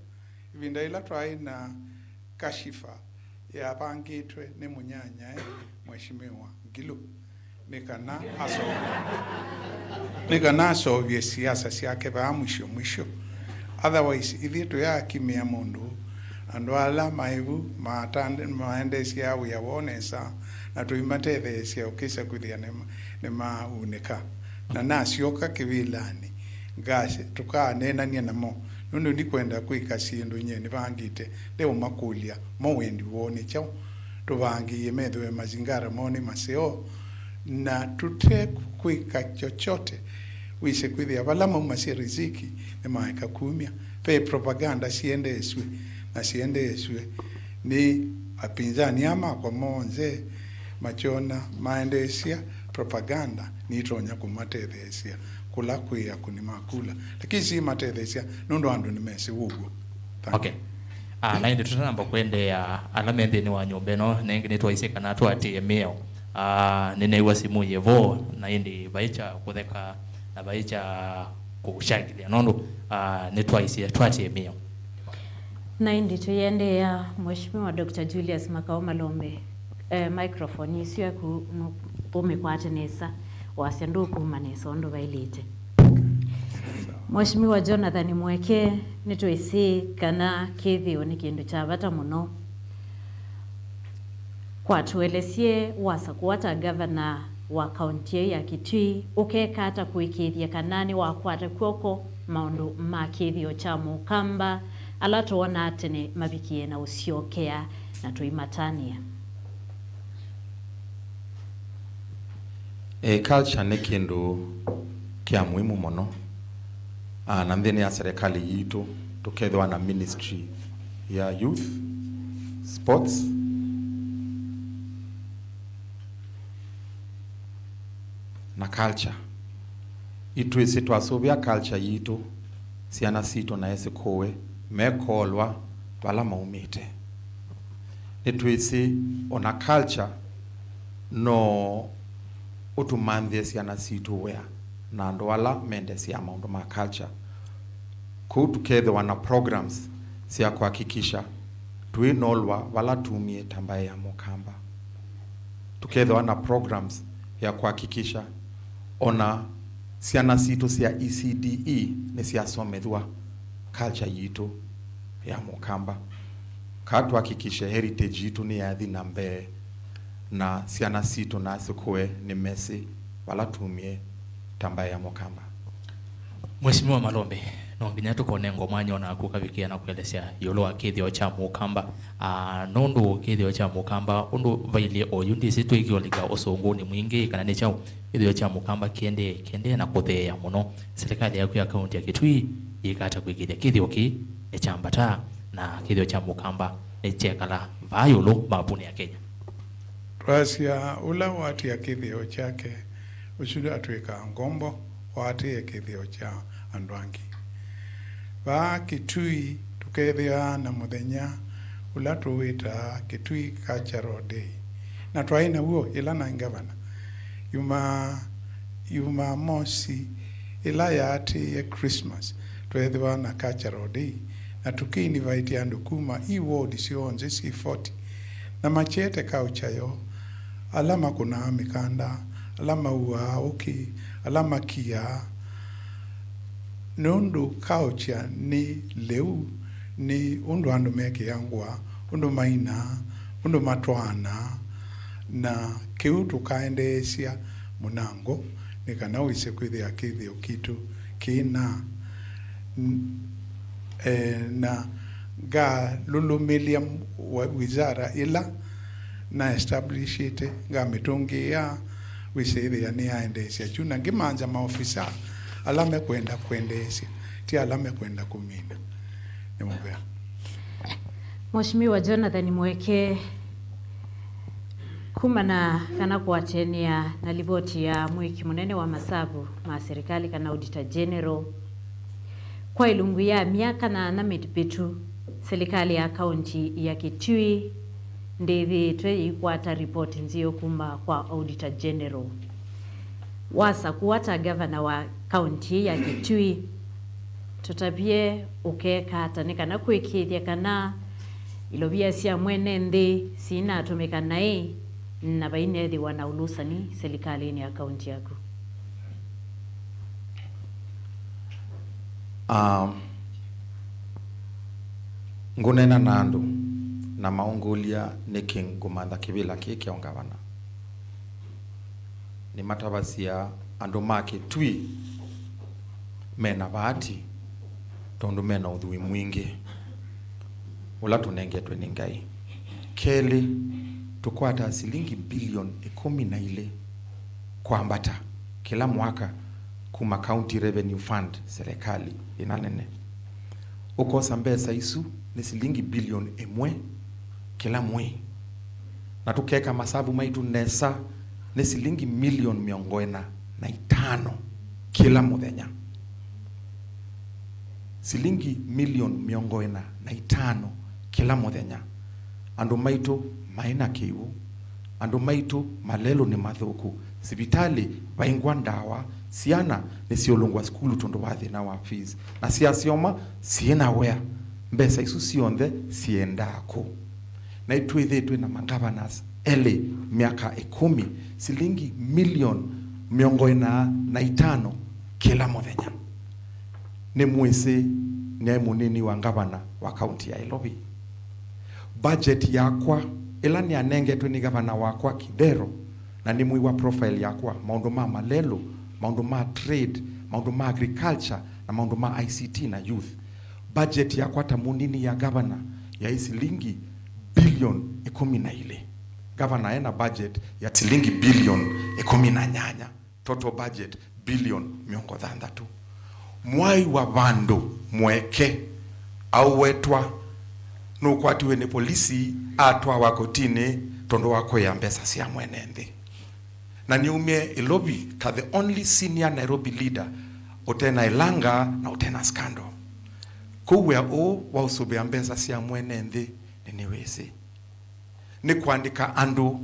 Ĩvinda yĩla twaĩ na kashifa yavangĩtwe nĩ mũnyanyae Mheshimiwa Ngilu, nĩ kana aseũvye, nĩ kana aseũvye siasa syake vaa mwisho mwisho. Otherwise, ithyĩ tũyakimĩa mũndũ, andũ ala maĩ vu maatande-, maendeesyaa wĩa woo nesa, na tũimatetheesya ũkĩsa kwĩthĩa nĩma-, nĩmaunĩka. Na nasyoka kĩvĩlanĩ, ngasya, tũkaneenany'a namo, nũndũ ndikwenda kwĩka syĩndũ nyie nĩvangĩte. Leo makũlya, mo wendi woo nĩ kyaũ? Tũvangĩĩe methĩwe mazingara moo nĩ maseo, na tũte kwĩka chochote, wĩse kwĩthĩa vala maumasya riziki nĩmaeka kumya. Ve propaganda siendeesw'e na siendeesw'e nĩ apinzani aa makwa monthe, makyona maendeesya propaganda nitonya kũmatetheesya kũla kwĩ akũni ma kula, lakini si matetheesya nũndũ andũ nĩmesĩ ũw'o. Thank you. Okay. Ah, na ĩndĩ tũtanamba kũendeea, ala me nthĩnĩ wa nyũmba ĩno, na ĩngĩ nĩtwaisye kana tũatĩĩe mĩao. Ah, nĩneew'a simũ yĩ vo, na ĩndĩ vai kya kũtheka, na vai kya kũshangĩlya, nũndũ, ah, nĩtwaisye tũatĩĩe mĩao. Na ĩndĩ tũiendeea, Mheshimiwa Doctor Julius Makau Malombe, eh, microphone ĩsu yaku nũ-, ũmĩkwate nesa, wasya ndũkuma nesa ũndũ vaĩlĩte. Mheshimiwa Jonathan Mweke, nĩtwĩsĩ kana kĩthĩo nĩ kĩndũ kya vata mũno. Kwa tũelesye wasakũa ta ngavana wa kaunti ĩyo ya Kitui, ũkeka ata kũĩkĩĩthya kana nĩwakwata kw'oko maũndũ ma kĩthĩo kya Mũkamba ala twonaa tene mavikie na ũsyokea na tũimatanĩa? E, culture nĩ kĩndũ kya muhimu mũno. Ah, na nthĩnĩ ya serikali yitũ tũkethĩwa na ministry ya youth, sports na culture. Itwĩsĩ twasũvĩa culture yitũ, syana sitũ na esĩkũũe mekolwa vala maumĩte. Nĩtwĩsĩ ona culture no ũtũmanthĩe syana sitũ wĩa na andũ ala mendesyaa maũndũ ma culture. Kũu tũkethĩwa na programs sya kũhakikisha twĩnolwa vala tumie ta mbaĩ ya Mũkamba. Tũkethĩwa na programs ya kũhakikisha ona syana sitũ sya E C D E nĩsyasomethw'a culture yitũ ya Mũkamba. Kaa tũhakikishe heritage yitũ nĩyathi na mbee, na syana sitũ na asũkũe nĩmesĩ vala tumie ta mbaĩ ya Mũkamba. Mheshimiwa Malombe, no nginya tũkonengwa mwanya onaku ũkavikĩa na kũelesya ĩũlũ wa kĩthĩo kya Mũkamba. Ah, nũndũ kĩthĩo kya Mũkamba ũndũ vailyĩ oyu ndĩsĩ twĩkĩolika ũsũngũnĩ mwingĩ kana nĩ kyaũ. Kĩthĩo kya Mũkamba kĩendee, kĩendee na kũtheea mũno. Silikalĩ yaku ya kaunti ya Kitui yĩka ata kwĩkĩĩthya kĩthĩo kĩĩ nĩkyambata na kĩthĩo kya Mũkamba nĩkyekala vaa ĩũlũ mapũnĩ ya Kenya? Twasya, ũla watia kĩthĩo kyake, ũsu atw'ĩkaa ngombo, waatĩĩe kĩthĩo kya andũ angĩ. Vaa Kitui tũkethĩaa na mũthenya ũla tũwĩtaa Kitui Cultural Day, na twaĩ naw'o ĩla naĩ ngavana. Yuma, Yumamosi ĩla yaatĩĩe Christmas, tweethĩwa na Cultural Day, na tũkĩinvite andũ kuma i ward syonthe syĩ forty, na makyete culture yoo, ala makũnaa mĩkanda, ala mauaa ũkĩ, ala makiaa, nũndũ culture nĩ lĩu, nĩ ũndũ andũ mekĩaa ngũa, ũndũ mainaa, ũndũ matwaanaa, na kĩu tũkaendeesya mũnango nĩ kana wĩse kwĩthĩa kĩthĩo kitũ kĩna n-, eh, na ngalũlũmĩlya wa-, wizara ĩla na establishĩte, ngamĩtũngĩĩa wĩsĩthĩa nĩyaendeesya kyu, na ngĩmanza maofisa ala mekwenda kwendeesya, ti ala mekwenda kũmina. Nĩ mũvea. Mheshimiwa Jonathan Mweke, kumana kana kũatĩanĩa na livoti ya mwĩki mũnene wa masavu ma serikali kana Auditor General, kwa ilungu ya myaka nyaanya mĩvĩtu, serikali ya kaunti ya Kitui ndĩthĩĩtwe yĩikwata ripoti nzeo kuma kwa Auditor General. Wasakũwa ta ngavana wa kaunti ya Kitui, tũtavye ũkeeka ata nĩ kana kũĩkĩĩthya kana ilovia sya mwene nthĩ siinatũmĩka naĩ Na vai neethĩwa na ũlũsani silikalĩnĩ ya kaunti yaku? Um, ngũneena na andũ na maũngũlya nĩkĩ ngũmantha kĩvĩla kĩĩ kya ũngavana. Nĩmatavasya andũ ma Kĩtui mena vaati tondũ mena ũthwii mwingĩ ũla tũnengetwe nĩ Ngai. Kelĩ, tũkwataa silingi bilioni ĩkũmi na ilĩ kwambata kĩla mwaka kuma County Revenue Fund, serikali ĩna nene. Ũkosa mbesa isu nĩ silingi bilioni ĩmwe kĩla mwei, na tũkeka masavu maitũ nesa, nĩ silingi milioni mĩongo ĩna na itano kĩla mũthenya. Silingi milioni mĩongo ĩna na itano kĩla mũthenya. Andũ maitũ maĩ na kĩw'ũ, andũ maitũ malelũ nĩ mathũku, sivitalĩ vaingwa ndawa, syana nĩsyũlũngwa sukulu tondũ wa thĩna wa fees, na syasyoma syĩ na wĩa. Mbesa isu syonthe syendaa kũ? Na nĩtwĩthĩtwe na magavanas elĩ myaka ĩkũmi, silingi milioni mĩongo ĩna na itano kĩla mũthenya. Nĩmwĩsĩ nĩaĩ mũnini wa ngavana wa kaunti ya Nairobi. Budget yakwa ĩla nĩanengetwe nĩ gavana wakwa Kidero, na nĩmwĩw'a profile yakwa, maũndũ ma malelũ, maũndũ ma trade, maũndũ ma agriculture, na maũndũ ma I C T na youth. Budget yakwa ta mũnini ya gavana yaĩ silingi bilioni ĩkũmi na ilĩ. Gavana ena budget ya silingi bilioni ĩkũmi na nyanya, total budget bilioni mĩongo thanthatũ. Mwaĩw'a vandũ mweke, aũwetwa, nũkwatiwe nĩ polisi, atwawa kotinĩ tondũ wa kũĩa mbesa sya mwene nthĩ. Na nĩumie Nairobi ta the only senior Nairobi leader ũtena ĩlanga na ũtena scandal. Kwoou wĩa ũũ wa ũsũvĩa mbesa sya mwene nthĩ nĩnĩwĩsĩ. Nĩ kũandĩka andũ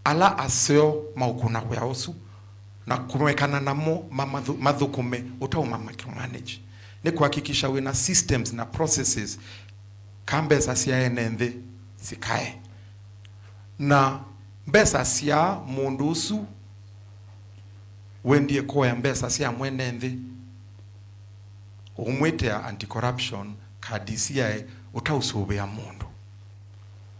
ala aseo maũkũna wĩa ũsu na kũmekana namo mamathu-, mathũkũme ũtaũma micromanage. Nĩ kũhakikisha wĩna systems na processes ka mbesa sya ene nthĩ sikae. Na mbesa sya mũndũ ũsu wendie kũoya mbesa sya mwene nthĩ, ũmwĩtĩa anti-corruption ka D C I ũtaũsũvĩa mũndũ.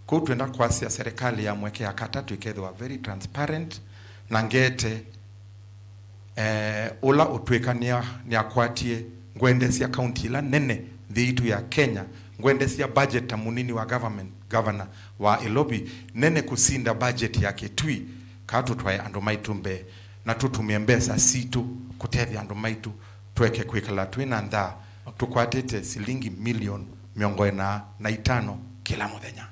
Kwoou twenda kwasya serikali ya mweke ya katatũ ĩkethĩwa very transparent, na ngete, eh, ũla ũtwĩka nĩa-, nĩakwatie ngwendesya kaunti ila nene nthĩ yitũ ya Kenya, ngwendesya budget ta mũnini wa government, governor wa Nairobi, nene kũsinda budget ya Kĩtui, kaa tũtwae andũ maitũ mbee, na tũtũmĩe mbesa sitũ kũtethya andũ maitũ, tũeke kwĩkala twĩ na nthaa, tũkwatĩte silingi milioni mĩongo ĩna na itano kĩla mũthenya.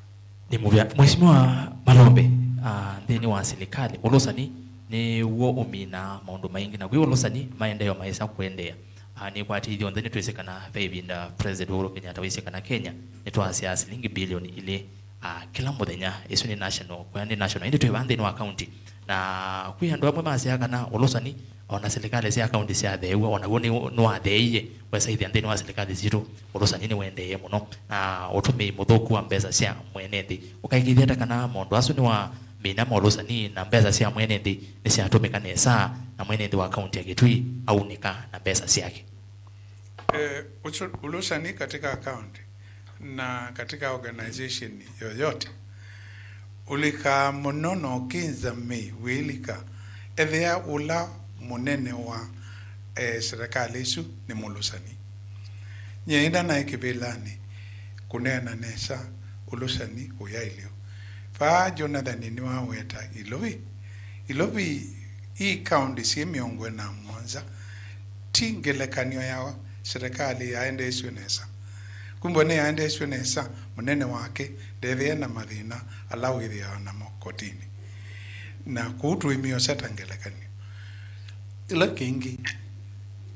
Nĩ mũvea. Mheshimiwa Malombe, ah, nthĩnĩ wa silikalĩ, ũlũsani nĩw'o ũminaa maũndũ maingĩ, na kwĩ ũlũsani maendeeo maĩsa kũendeea. Ah, nĩkwatĩithye onthe nĩtwĩsĩ kana ve ĩvinda President Uhuru Kenyatta wĩsĩ kana Kenya nĩtwasyaa silingi bilioni ilĩ, ah, kĩla mũthenya. Ĩsu nĩ national, kũya nĩ national, ĩndĩ twĩ vaa nthĩnĩ wa county. Na kwĩ andũ amwe masyaa kana ũlũsani, o na silikalĩ sya kaunti syatheew'a, o naw'o nĩ, nĩwatheeie, wesaĩthya nthĩnĩ wa silikalĩ sitũ, ũlũsani nĩwendeeye mũno, na ũtũmĩi mũthũku wa mbesa sya mwene nthĩ. Ũkaĩkĩĩthya ata kana maũndũ asu nĩwamina ma ũlũsani na mbesa sya mwene nthĩ nĩsyatũmĩka nesa, na mwene nthĩ wa kaunti ya Kitui aunĩka na mbesa syake? Eh, usu-, ulusani katika account na katika organization yoyote, ulikaa mũno na ũkĩnza mei wĩlika, ethĩa ũla mũnene wa, eh, serikali isu nĩ mũlusani. Nyie ĩndĩ naĩ kĩvĩlanĩ kũneena nesa ũlusani ũyaĩlyo. Vaa Jonathan nĩwaweta Ilovi. Ilovi ii kaunti syĩ mĩongo ĩna na mũonza, ti ngelekany'o ya serikali yaendeesw'e nesa. Kumbe nĩyaendeesw'e nesa, mũnene wake ndethĩe na mathĩna ala wĩthĩawa namo kotinĩ. Na kũu tũimĩosya ta ngelekany'o. Ĩla kĩngĩ,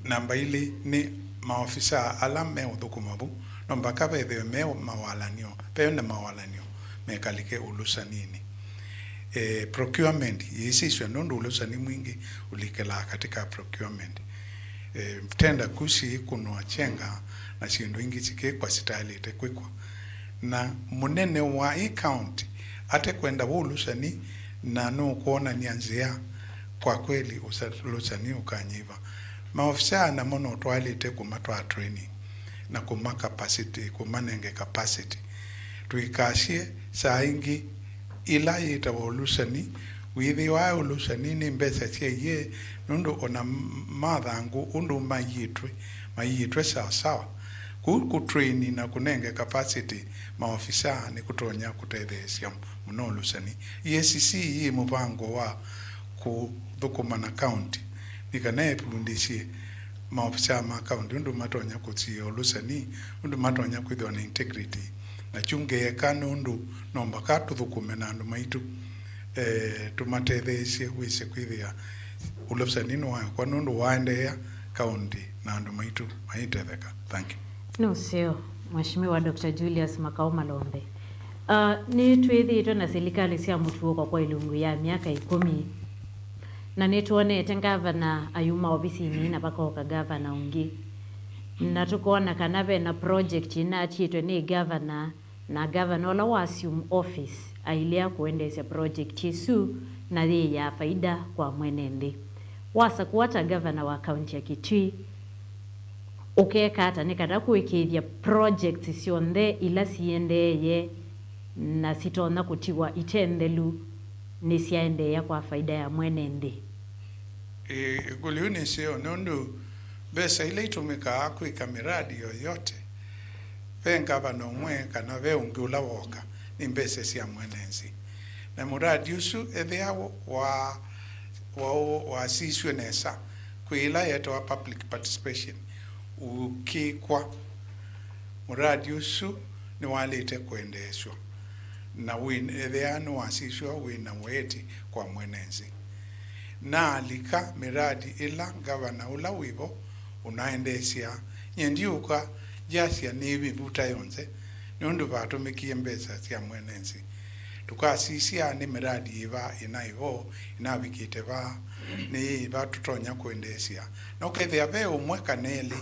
namba ilĩ nĩ maofisaa ala meũthũkũma vu, no mbaka vethĩwe me mawalan'yo, ve na mawalan'yo mekalĩke ũlusaninĩ. Eh, procurement yĩsisw'a nũndũ ũlusani mwingĩ ũlikĩlaa katika procurement. Eh, tenda kũ syĩkũnwa kyenga na syĩndũ ingĩ sikĩkwa sitaĩlĩte kwĩkwa. Na mũnene wa ĩ county ate kwenda w'o ũlusani, Na nũkwonany'a nzĩa kwa kweli ũsa-, ũlũsani ũkanyiva. Maovisaa namo no twaĩlĩte kũmatwaa training na kũma capacity, kũmanenge capacity. Tũikasye saa ingĩ ĩla yĩtawa ũlũsani, wĩthĩwa ũlũsani nĩ mbesa sya iee, nũndũ ona m-, mathangũ ũndũ maiĩtwe, maiĩtwe sawasawa. Kũu kũtrain na kũnenge capacity maovisaa nĩkũtonya kũtetheesya mũno ũlũsani. E A C C yĩ mũvango wa kũthũkũma na kaunti nĩ kana ĩvundĩsye maovisaa ma kaunti ũndũ matonya kũsiĩĩa ũlũsani, ũndũ matonya kwĩthĩwa na integrity. Na kyu ngeeka nũndũ no mbaka tũthũkũme na andũ maitũ, eh, tũmatetheesye wĩse kwĩthĩa ũlũsani nĩwaekwa nũndũ waendeea kaunti na andũ maitũ maitetheka. Thank you. Nĩ ũseo, Mheshimiwa Doctor Julius Makau Malombe. Uh, nĩtwĩthĩĩtwe na silikalĩ sya mũtuo kwa kwa ilungu ya myaka ĩkũmi. Na nĩtwonete ngavana ayuma ovisinĩ na vakoka ngavana ũngĩ. Na tũkona kana ve na project ĩnaatĩtwe nĩ ngavana, na ngavana ũla wa assume office ailea kũendeesya project ĩsu na yĩ ya faida kwa mwene nthĩ. Wasakũa ta ngavana wa kaunti ya Kitui, ũkeka ata nĩ kana kũĩkĩĩthya projects syonthe ila siendeeye na sitonya kũtiwa ite nthelu nĩsyaendeea kwa faida ya mwene nthĩ? Ĩ-, ĩkũlyo nĩ ĩseo, nũndũ mbesa ila itũmĩkaa kwĩka mĩradi yoyote, ve ngavana ũmwe kana ve ũngĩ ũla woka, nĩ mbesa sya mwene nthĩ. Na mũradi ũsu ethĩawa wa, wa, wasisw'e nesa kwĩ ĩla yetawa public participation, ũkĩkwa, mũradi ũsu nĩwaĩlĩte kũendeesw'a na wĩ, ethĩawa nĩwasisw'a wĩ na wĩeti kwa mwene nthĩ. Naalika mĩradi ĩla ngavana ũla wĩvo ũnaendeesya, nyie ndiũka ngyasya nĩĩmĩvuta yonthe, nũndũ vatũmĩkie mbesa sya mwene nthĩ. Tũkasisya nĩ mĩradi yĩva ĩnaĩ vo, ĩnavikĩte va, nĩ yĩva tũtonya kũendeesya. Na ũkethĩa ve ũmwe kana elĩ,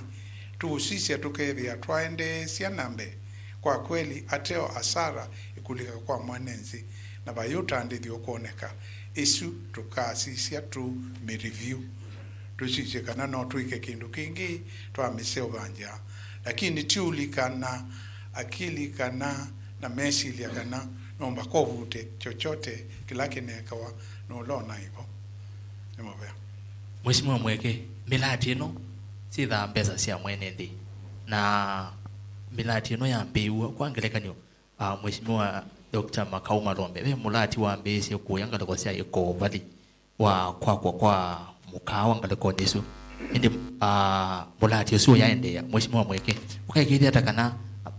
tũũsisya tũkethĩa twaendeesya na mbee. Kwa kweli, ateo asara ĩkũlika kwa mwene nthĩ, na vai ũtandĩthyo ũkwoneka. Ĩsu tũkasisya tũmĩ review, tũsisye kana no twĩke kĩndũ kĩngĩ twamĩseũvangya, lakini ti ũlikana, akili kana na mesilya kana no mbaka ũvute chochote kĩla kĩnekawa nũla ũnaĩ vo. Nĩ mũvea. Mheshimiwa Mweke, mĩlati ĩno syĩthaa mbesa sya mwene nthĩ, na mĩlati ĩno yambĩĩw'a kwa ngelekany'o, ah, Mheshimiwa Doctor Makau Malombe, ve mũlati wambĩĩsye kũya ngalĩko sya Ĩkoo Valley wa kwakwa kwa mũkaawa ngalĩkonĩ ĩsu. Ĩndĩ, ah, mũlati ũsu ũyaendeea, Mheshimiwa Mweke, ũkaĩkĩĩthya ata kana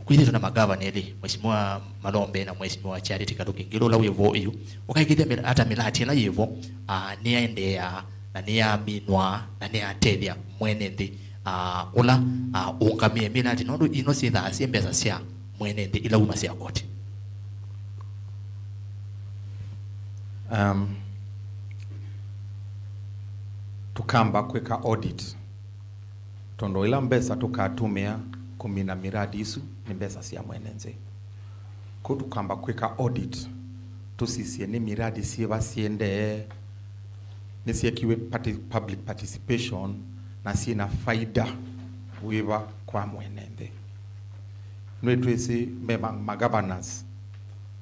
kwĩthĩtwe na magavana elĩ, Mheshimiwa Malombe na Mheshimiwa Charity Kaluki Ngilu ũla wĩ vo yu, ũkaĩkĩĩthya mĩla-, ata mĩlati ĩla yĩ vo, ah, nĩyaendeea na nĩyaminwa na nĩyatethya mwene nthĩ, ah, ũla, ah, ũũngamĩe mĩlati, nũndũ ino syĩthaa syĩ mbesa sya mwene nthĩ ila umasya koti. Um, tũkamba kwĩka audit, tondũ ila mbesa tũkatũmĩa kũmina miradi isu nĩ mbesa sya mwene nthĩ. Kwoou tũkamba kwĩka audit, tũsisye nĩ miradi syĩva syĩendee, nĩsyekiwe parti-, public participation, na syĩna faida wĩva kwa mwene nthĩ. Nĩtwĩsĩ me ma-, ma governors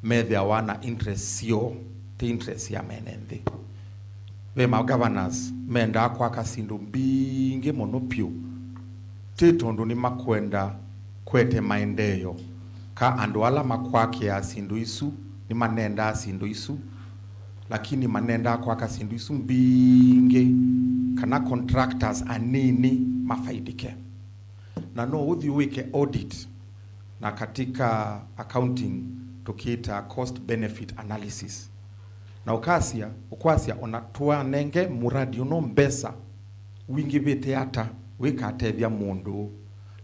methĩawa na interest syoo, ti interest ya mene nthĩ. Ve ma governors mendaa kwaka syĩndũ mbingĩ mũno vyũ, ti tondũ nĩmakwenda kwete maendeeo, ka andũ ala makwakĩaa syĩndũ isu nĩmanendaa syĩndũ isu, lakini manendaa kwaka syĩndũ isu mbingĩ, kana contractors anini mafaidike. Na no ũthi wĩke audit, na katika accounting tũkĩta cost benefit analysis. Na ũkasya, ũkwasya ona twanenge mũradi ũno mbesa wingĩvĩte ata, wĩkatethya mũndũ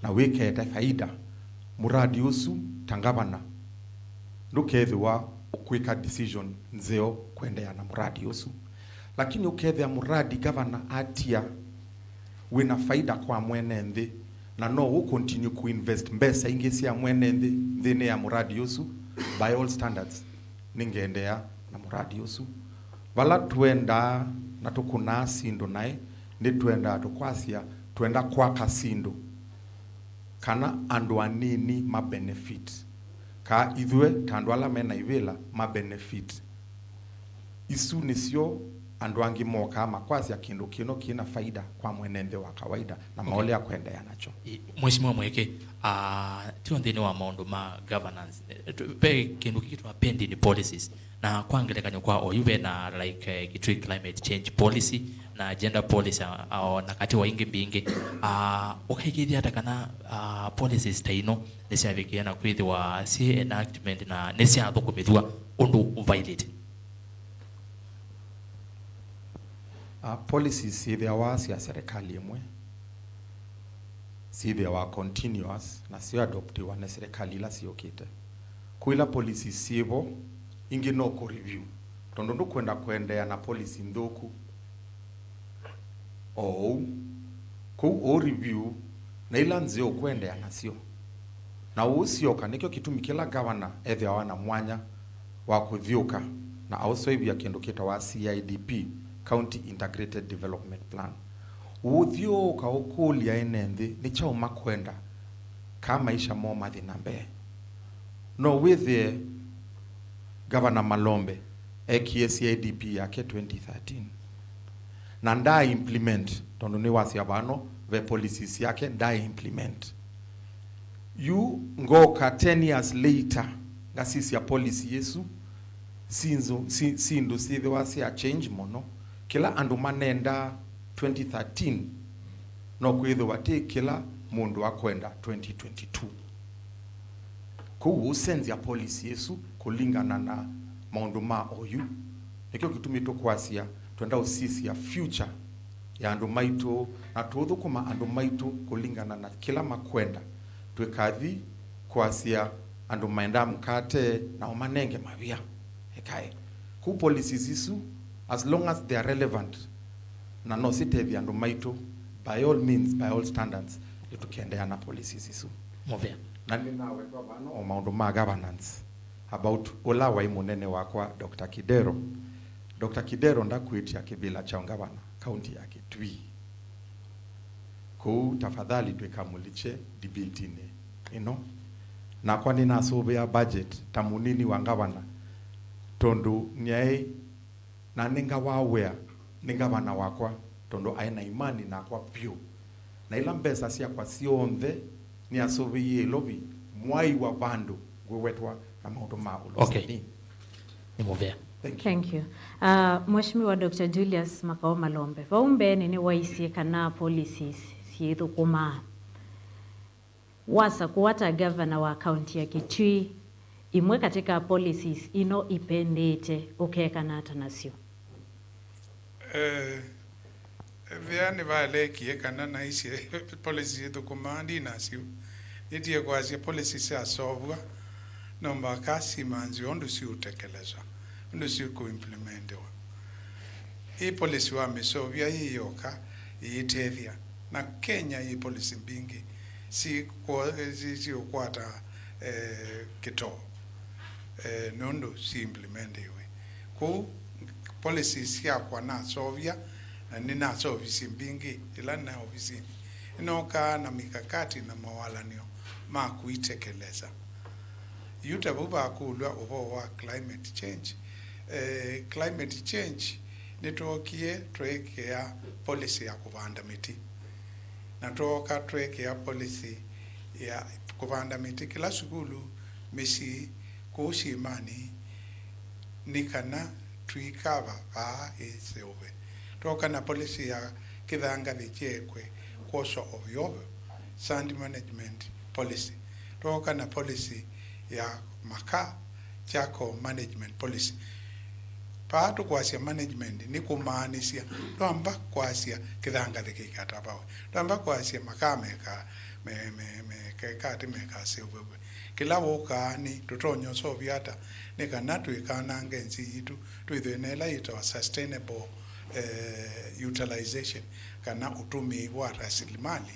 na wĩkete faida, mũradi ũsu ta ngavana ndũkethĩwa ũkwĩka decision nzeo kũendeea na mũradi ũsu. Lakini ũkethĩa mũradi ngavana atia wĩna faida kwa mwene nthĩ, na no ũ continue kũinvest mbesa ingĩ sya mwene nthĩ nthĩnĩ ya mũradi ũsu, by all standards, nĩngeendeea na mũradi ũsu. Vala tũendaa na tũkũnaa syĩndũ naĩ, nĩtũendaa tũkwasya, tũenda kwaka syĩndũ kana andũ anini ma benefit, kaa ithyĩ ta andũ ala me na ivĩla ma benefit. Isu nĩsyo andũ angĩ mokaa makwasya kĩndũ kĩno kĩna faida kwa mwene nthĩ wa kawaida na maũlea kwendeea nakyo. I- Mheshimiwa Mweke, ah, tio nthĩnĩ wa maũndũ ma governance. Eh, tu- ve kĩndũ kĩkĩtwa pending policies. Na kwa ngelekany'o kwa oyu ve na, like, eh, Kitui climate change policy na gender policy, ah, ah, na katĩ wa ingĩ mbingĩ. Ah, ũkaĩkĩĩthya ata kana, ah, policies ta ino nĩsyavikĩĩa na kwĩthĩwa syĩ enactment na nĩsyathũkũmĩthw'a ũndũ ũvailĩte? Uh, policies syĩthĩawa sya serikali ĩmwe, syĩthĩawa continuous na syo adoptiwa nĩ serikali ila syũkĩte. Kwĩ ila policies syĩvo, ingĩ no kũ review, tondũ ndũkwenda kũendeea na policy nthũku o ũu. Kũu ũ review na ila nzeo ũkwendea nasyo. Na ũũsyoka nĩkyo kĩtumi kĩla gavana ethĩawa na mwanya wa kũthyũũka na aũseũvya kĩndũ kĩtawa C I D P, County Integrated Development Plan. Ũũthyũũka ũkũlya ene nthĩ nĩ kyaũ makwenda, kaa maisha moo mathi na mbee. No wĩthĩe Gavana Malombe ekie C I D P yake twenty thirteen na ndaa implement, tondũ nĩwasya vano ve policies syake ndaa implement. Yu ngoka ten years later, ngasisya policy ĩsu, sinzo- si- syĩndũ syĩthĩwa sya change mũno. Kĩla andũ manendaa twenty thirteen no kwĩthĩwa ti kĩla mũndũ akwenda twenty twenty-two. Kwoou ũsenzya policy ĩsu kũlingana na maũndũ ma oyu. Nĩkyo kĩtumi tũkwasya twenda ũsisya future ya andũ maitũ na tũũthũkũma andũ maitũ kũlingana na kĩla makwenda. Twĩkathi kwasya andũ maendaa mkate na ũmanenge mavia. Ekae. Kwoou policies isu, as long as they are relevant na no sitethya andũ maitũ, by all means, by all standards, nĩtũkendeea na policies isu. Mũvea. Na nĩnawetwa vano o maũndũ ma governance about ũla waĩ mũnene wakwa, Doctor Kidero. Doctor Kidero ndakwĩtya kĩvĩla kya ũngavana kaunti ya Kitui. Kũu tafadhali ndwĩkamũlikye debate-inĩ ĩno. Nakwa nĩnasũvĩa budget ta mũnini wa ngavana, tondũ nĩaĩ nanengawa wĩa nĩ ngavana wakwa, tondũ aĩ na imani nakwa vyũ. Na ila mbesa syakwa syonthe nĩasũvĩie Nairobi, mwai wa vandũ ngwĩwetwa na maũndũ ma ũlũsani. Okay. Nĩ mũvea. Thank you. Thank you. Uh, Mheshimiwa Doctor Julius Makao Malombe, vau mbeenĩ nĩwaisye kana policies syĩthũkũmaa. Wasakũwa ta gavana wa kaunti ya Kitui, imwe katika policies ino ipendĩte ũkekana ata nasyo? Eh, ethĩa nĩvalekie kana naisye policy ithũkũmaa ndi nasyo. Nĩtie kwasya policy syasovwa, no mbaka simanziwe ũndũ siũtekeleswa, ũndũ sikũimplementiwa. Ĩ policy wa mĩseũvya yĩ yoka ĩitethya, na Kenya yĩ policy mbingĩ si- kwo- si- siũkwata, eh, kĩtoo, eh, nũndũ si implementiwe. Kwoou policies syakwa nasovya, na nĩnasovisye mbingĩ ĩla nĩ ovisinĩ, nĩnokaa na mikakati na mawalany'o ma kũitekelesa. Yu ta vau vakũlw'a ũvoo wa climate change. Eh, climate change nĩtwookie tweekĩa policy ya kũvanda mĩtĩ, na twooka tweekĩa policy ya kũvanda mĩtĩ kĩla sukulu, mĩsyĩ, kũu syĩmanĩ, nĩ kana tũikava vaa ĩseũve. Twooka na policy ya kĩthangathĩ kyeekwe kwoswa ovyo ovyo, sand management policy. Twooka na policy ya makaa, charcoal management policy. Vaa tũkwasya management nĩ kũmaanisya ndwamba kwasya kĩthangathĩ kĩikatavawe, ndwamba kwasya makaa meka- me- me- mekekati mekaseũvĩw'e. Kĩla wũkaa nĩ tũtonya ũseũvya ata nĩ kana tũikanange nzĩ yitũ, twĩthĩwe na ĩla yĩtawa sustainable, eh, utilization, kana ũtũmĩi wa rasilimali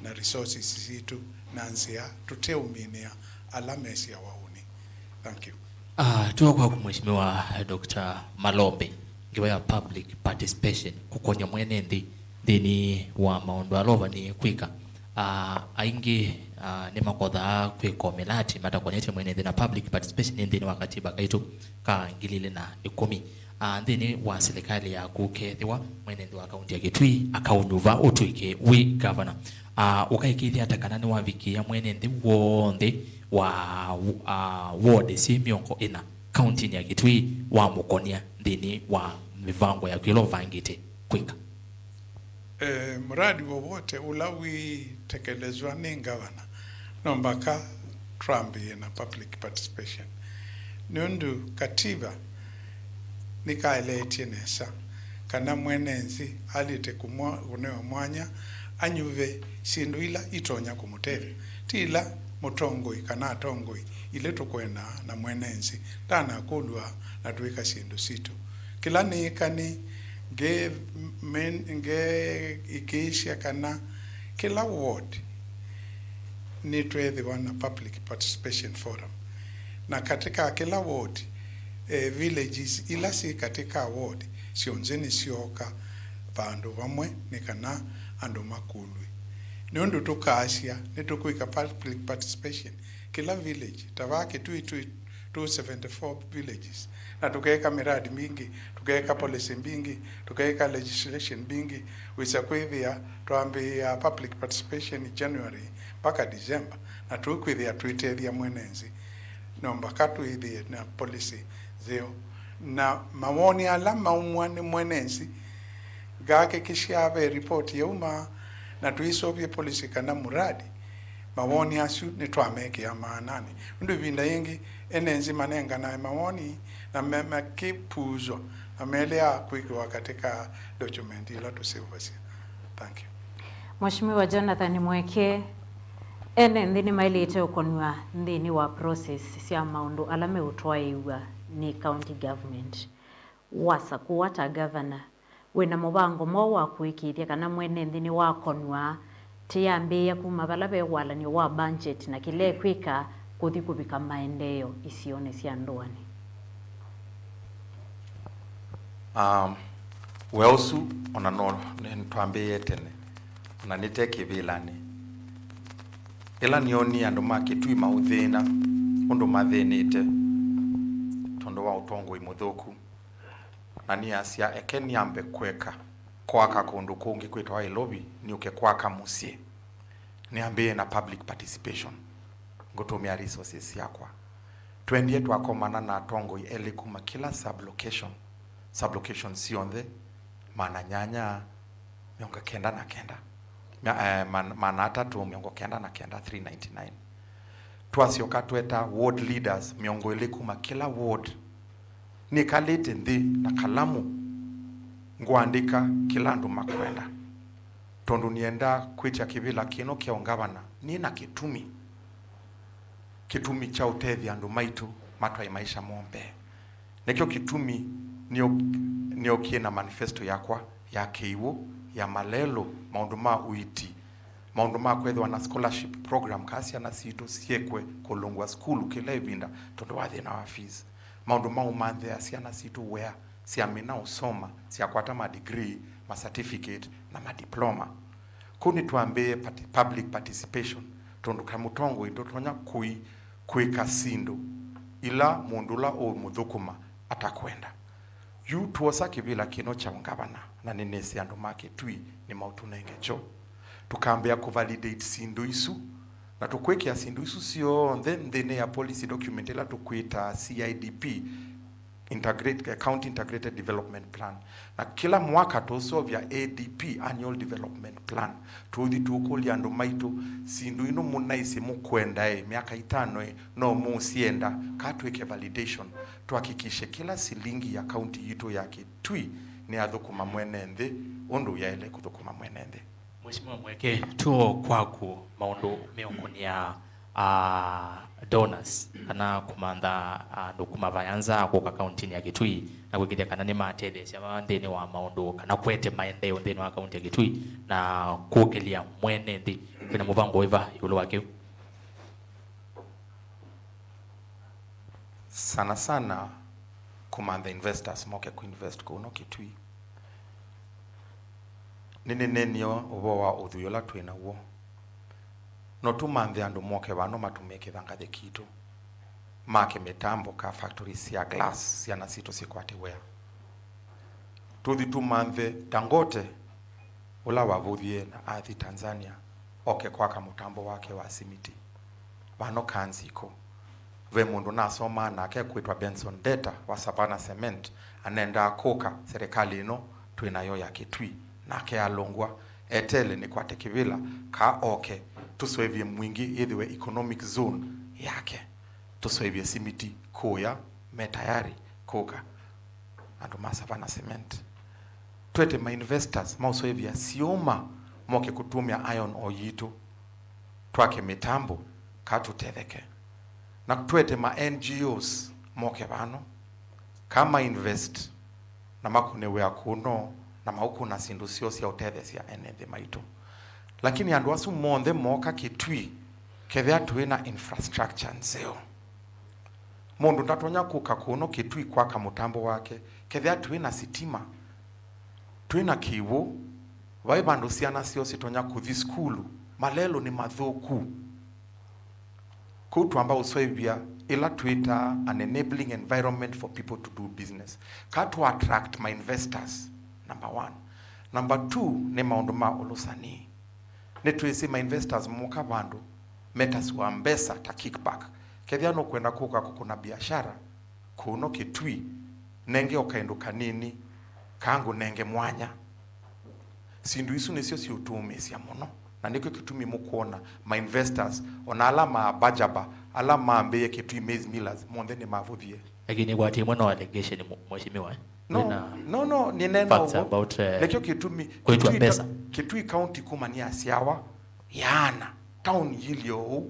na resources sitũ na nzĩa tũteũminĩa ala mesyawa ũnĩ. Thank you. Ah, tuwa kwaku Mheshimiwa, eh, Doctor Malombe. ngewa ya public participation kũkony'a mwene nthĩ nthĩnĩ wa maũndũ ala ũvanĩe kwĩka. Ah, aingĩ, ah, nĩmakothaa kwĩka o mĩlati matakonyetye mwene nthĩ, na public participation nĩ nthĩnĩ wa katiba kaitũ ka ngili ilĩ na ĩkũmi. Ah, nthĩnĩ wa silikalĩ yaku, kethĩwa mwene nthĩ wa kaunti ya Kitui akaunyuva ũtw'ĩke wĩ gavana, ah, ũkaĩkĩĩthya ata kana nĩwavikĩĩa mwene nthĩ w'onthe wa, ah, ward syĩ mĩongo ĩna kauntinĩ ya Kitui wamũkony'a nthĩnĩ wa mĩvango yaku ĩla ũvangĩte kwĩka? Eh, mradi wowote ũla wĩtekelezwa nĩ ngavana, no mpaka twambĩĩe na public participation. Nĩ ũndũ katiba nĩkaeleetye nesa kana mwene nthĩ alĩte kũmwa-, kũnewa mwanya anyuve syĩndũ ila itonya kũmũtethya, ti ila mũtongoi kana atongoi ilĩ tũkwendaa na mwene nthĩ ndanakũlw'a na twĩka syĩndũ sitũ. Kĩla nĩĩka nĩ nge-, men-, ngeĩkĩĩsya kana kĩla ward nĩtweethĩwa na public participation forum, na katĩ ka kĩla ward, eh, villages ila syĩ katĩ ka ward syonthe nĩsyooka vandũ vamwe nĩ kana andũ makũlw'e. Nĩ ũndũ tũkaasya nĩtũkwĩka public participation kĩla village, ta vaa Kitui twĩ two seventy-four villages, na tũkeeka miradi mbingĩ, tũkeeka policy mbingĩ, tũkeeka legislation mbingĩ. Wĩsa kwĩthĩa twambĩĩa public participation January mpaka December, na tũkwĩthĩa twĩtethya mwene nthĩ. No mpaka twĩthĩe na policy nzeo, na mawoni ala maumwa nĩ mwene nthĩ, ngahakikisha ve report yauma, na tũisũvye policy kana muradi, mawoni asu nĩtwamekĩa maananĩ. Ũndũ ĩvinda yĩngĩ ene nthĩ manenganae mawoni na me-, makĩpuuzwa, na melea kwĩkĩwa katĩ ka document ila tũseũvasya. Thank you. Mheshimiwa Jonathan Mweke, ene nthĩ nĩmaĩlĩte ũkonw'a nthĩnĩ wa process sya maũndũ ala meũtwaĩĩw'a nĩ county government. Wasakũwa ta gavana, wĩna mũvango mwaũ wa kũĩkĩĩthya kana mwene nthĩ nĩwakonw'a, tĩyambĩĩa kuma vala ve walany'o wa budget na kĩla ekwĩka kũthi kũvika maendeeo isionĩ sya ndũanĩ? Um, wĩa ũsu ona no nĩtwambĩĩe tene, ona nĩte kĩvĩlanĩ. Ĩla nĩonie andũ ma Kitui maũthĩna ũndũ mathĩnĩte tondũ wa ũtongoi mũthũku, na nĩasya, "Eke nĩambe kweka, kwaka kũndũ kũngĩ kwĩtawa Ĩlovi, nĩũke kwaka mũsyĩ." Nĩambĩĩe na public participation, ngũtũmĩa resources syakwa. Twendie twakomana na atongoi elĩ kuma kĩla sub-location, sub-location syonthe, maana nyanya mĩongo kenda na kenda, mya-, eh, man-, maana atatũ mĩongo kenda na kenda, three ninety-nine. Twasyoka tweta ward leaders mĩongo ĩlĩ kuma kĩla ward. Nĩkalĩte nthĩ na kalamu, ngũandĩka kĩla andũ makwenda, tondũ nĩenda kwĩtya kĩvĩla kĩno kya ũngavana nĩ na kĩtumi, kĩtumi kya ũtethya andũ maitũ matwae maisha moo mbee. Nĩkyo kĩtumi nĩo-, nĩokie na manifesto yakwa ya kĩiwũ, ya malelũ, maũndũ ma ũiiti, maũndũ ma kwĩthĩwa na scholarship program, kaa syana sitũ syĩkwe kũlũngwa sukulu kĩla ĩvinda tondũ wa thĩna wa fees, maũndũ ma ũmanthĩa syana sitũ wĩa, syamina ũsoma, syakwata ma degree, ma certificate, na ma diploma. Kũu nĩtwambĩĩe parti-, public participation, tondũ kamũtongoi ndũtonya kũi-, kwĩka syĩndũ ila mũndũ ũla ũũmũthũkũma atakwenda. Yu twosa kĩvĩla kĩno kya ũngavana, na nĩnĩsĩ andũ ma Kitui nĩmaũtũnenge kyo. Tũkambĩĩa kũvalidate syĩndũ isu, na tũkwĩkĩa syĩndũ isu syonthe nthĩnĩ ya policy document ĩla tũkwĩtaa C I D P, Integrate-, County Integrated Development Plan. Na kĩla mwaka tũũseũvya A D P, Annual Development Plan. Tũũthi tũũkũlya andũ maitũ, syĩndũ ino mũnaisye mũkwenda ĩ, myaka ĩtano ĩ, no mũũsyenda, kaa twĩke validation, tuhakikishe kĩla silingi ya kaunti yitũ ya Kitui nĩyathũkũma mwene nthĩ ũndũ yaĩle kũthũkũma mwene nthĩ. Mheshimiwa Mweke, tuo kwaku maũndũ meũkũnĩa, ah, donors, kana kũmantha andũ kuma vaya nza kũka kauntinĩ ya Kitui na kwĩkĩthya kana nĩmatetheesya nthĩnĩ wa maũndũ kana kũete maendeeo nthĩnĩ wa kaunti ya Kitui na kũkĩlya mwene nthĩ. Kwĩna mũvango wĩva ĩũlũ wa kĩu? Sana sana, kũmantha investors moke kũinvest kũno Kitui. Nĩnĩnenie ũvoo wa ũthwii ũla twĩ naw'o. No tũmanthe andũ moke vano matũmĩe kĩthangathĩ kitũ, make mĩtambo ka factories sya glass, syana sitũ sikwate wĩa. Tũthi tũmanthe Dangote, ũla wavũthie na athi Tanzania, oke kwaka mũtambo wake wa simiti vano Kanziko. Ve mũndũ nasomaa nake kwĩtwa Benson Deta wa Savannah Cement, anendaa kũka serikali ĩno twĩ nayo ya Kitui, nake alũngw'a, etele nĩkwate kĩvĩla kaa oke tũsũĩvye mwingĩ yĩthĩwe economic zone yake, tũsũĩvye simiti kũya, me tayari kũka. Andũ ma Savannah Cement, twete ma investors maũsũĩvya syũma moke kũtũmĩa iron ore yitũ, twake mĩtambo, kaa tũtetheke. Na twete ma N G Os moke vano, kaa ma invest na makũne wĩa kũno, na maũkũna syĩndũ syoo sya ũtetheesya ene nthĩ maitũ. Lakini andũ asu monthe mooka Kitui, kethĩa tũĩ na infrastructure nzeo. Mũndũ ndatonya kũka kũno Kitui kwaka mũtambo wake kethĩa tũĩ na sitima, twĩ na kĩw'ũ, vai vandũ syana syoo sitonya kũthi sukulu, malelũ nĩ mathũku. Kũu twamba ũsũĩvya ĩla twĩtaa an enabling environment for people to do business, kaa tũ attract ma investors, number one. Number two, nĩ maũndũ ma ũlũsani. Nĩtwĩsĩ ma investors moka vandũ metasiwa mbesa ta kickback. Kethĩa nũkwenda kũka kũkũna biashara kũno Kitui, nenge o kaĩndũ kanini, kaa ngũnenge mwanya. Syĩndũ isu nĩsyo siũtũũmĩĩsya mũno, na nĩkyo kĩtumi mũkwona ma investors, ona ala ma Bajaba, ala mambĩĩe Kitui Maize Millers, monthe nĩmavũthie. Lakini kwati ĩmwe no allegation, mu-, mheshimiwa, eh? No, Wĩna no, no, nĩneena facts ũw'o. About, eh, nĩkyo kĩtumi kwĩtwa Kitui mbesa. Ka-, Kitui County kuma nĩyasyawa, yaana, town yĩlye ũu,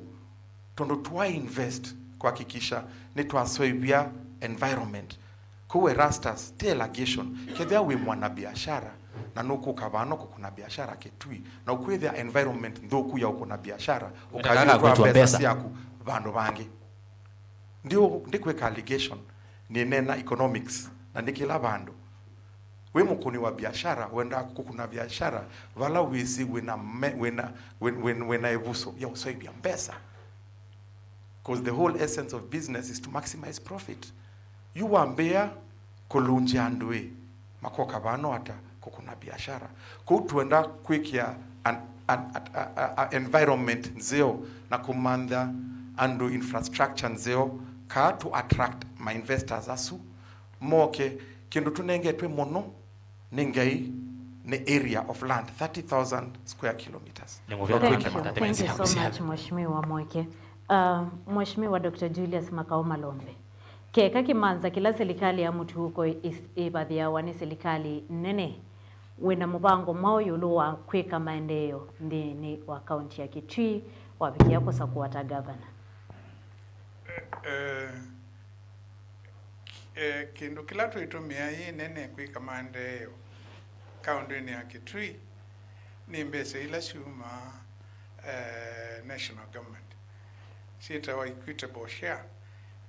tondũ twa invest kuhakikisha nĩtwasũĩvya environment. Kũu Erastus, ti allegation. Kethĩa wĩ mwana biashara na nũkũka vano kũkũna biashara Kitui, na ũkwĩthĩa environment nthũku ya ũkũna biashara, Wĩna ũkayũtwa kaka kwĩtwa mbesa mbesa. Syaku vandũ vangĩ. Ndi, ndikwĩka allegation, nĩneena economics, na nĩ kĩla vandũ. Wĩ mũkũni wa biashara, wendaa kũkũna biashara vala wĩsĩ wĩna me-, wĩna, wĩna, wĩna, wĩna ĩvuso ya ũsũĩvya mbesa. 'Cause the whole essence of business is to maximize profit. Yu wambĩĩa kũlũngya andũ ĩ, makoka vano ata kũkũna biashara. Kũu twenda kwĩkĩa an, an, a, a, a environment nzeo na kũmantha andũ infrastructure nzeo, kaa to attract ma investors asu moke. Kĩndũ tũnengetwe mũno nĩ Ngai nĩ area of land, thirty thousand square kilometers. Nĩ mũvea. Thank you. Thank you so much, Mheshimiwa Mweke. Uh, Mheshimiwa Doctor Julius Makao Malombe, keka kĩmanza kĩla silikalĩ ya mũtuũko ĩs-, ĩvathĩawa nĩ silikalĩ nene, wĩna mũvango mwaũ ĩũlũ wa kwĩka maendeeo nthĩnĩ wa kaunti ya Kitui wavikĩa kũsakũwa ta gavana? Eh, eh, kĩndũ kĩla twĩtũmĩa yĩ nene kwĩka maendeeo kaũntĩnĩ ya Kitui nĩ mbesa ila syumaa, eh, national government syĩtawa equitable share,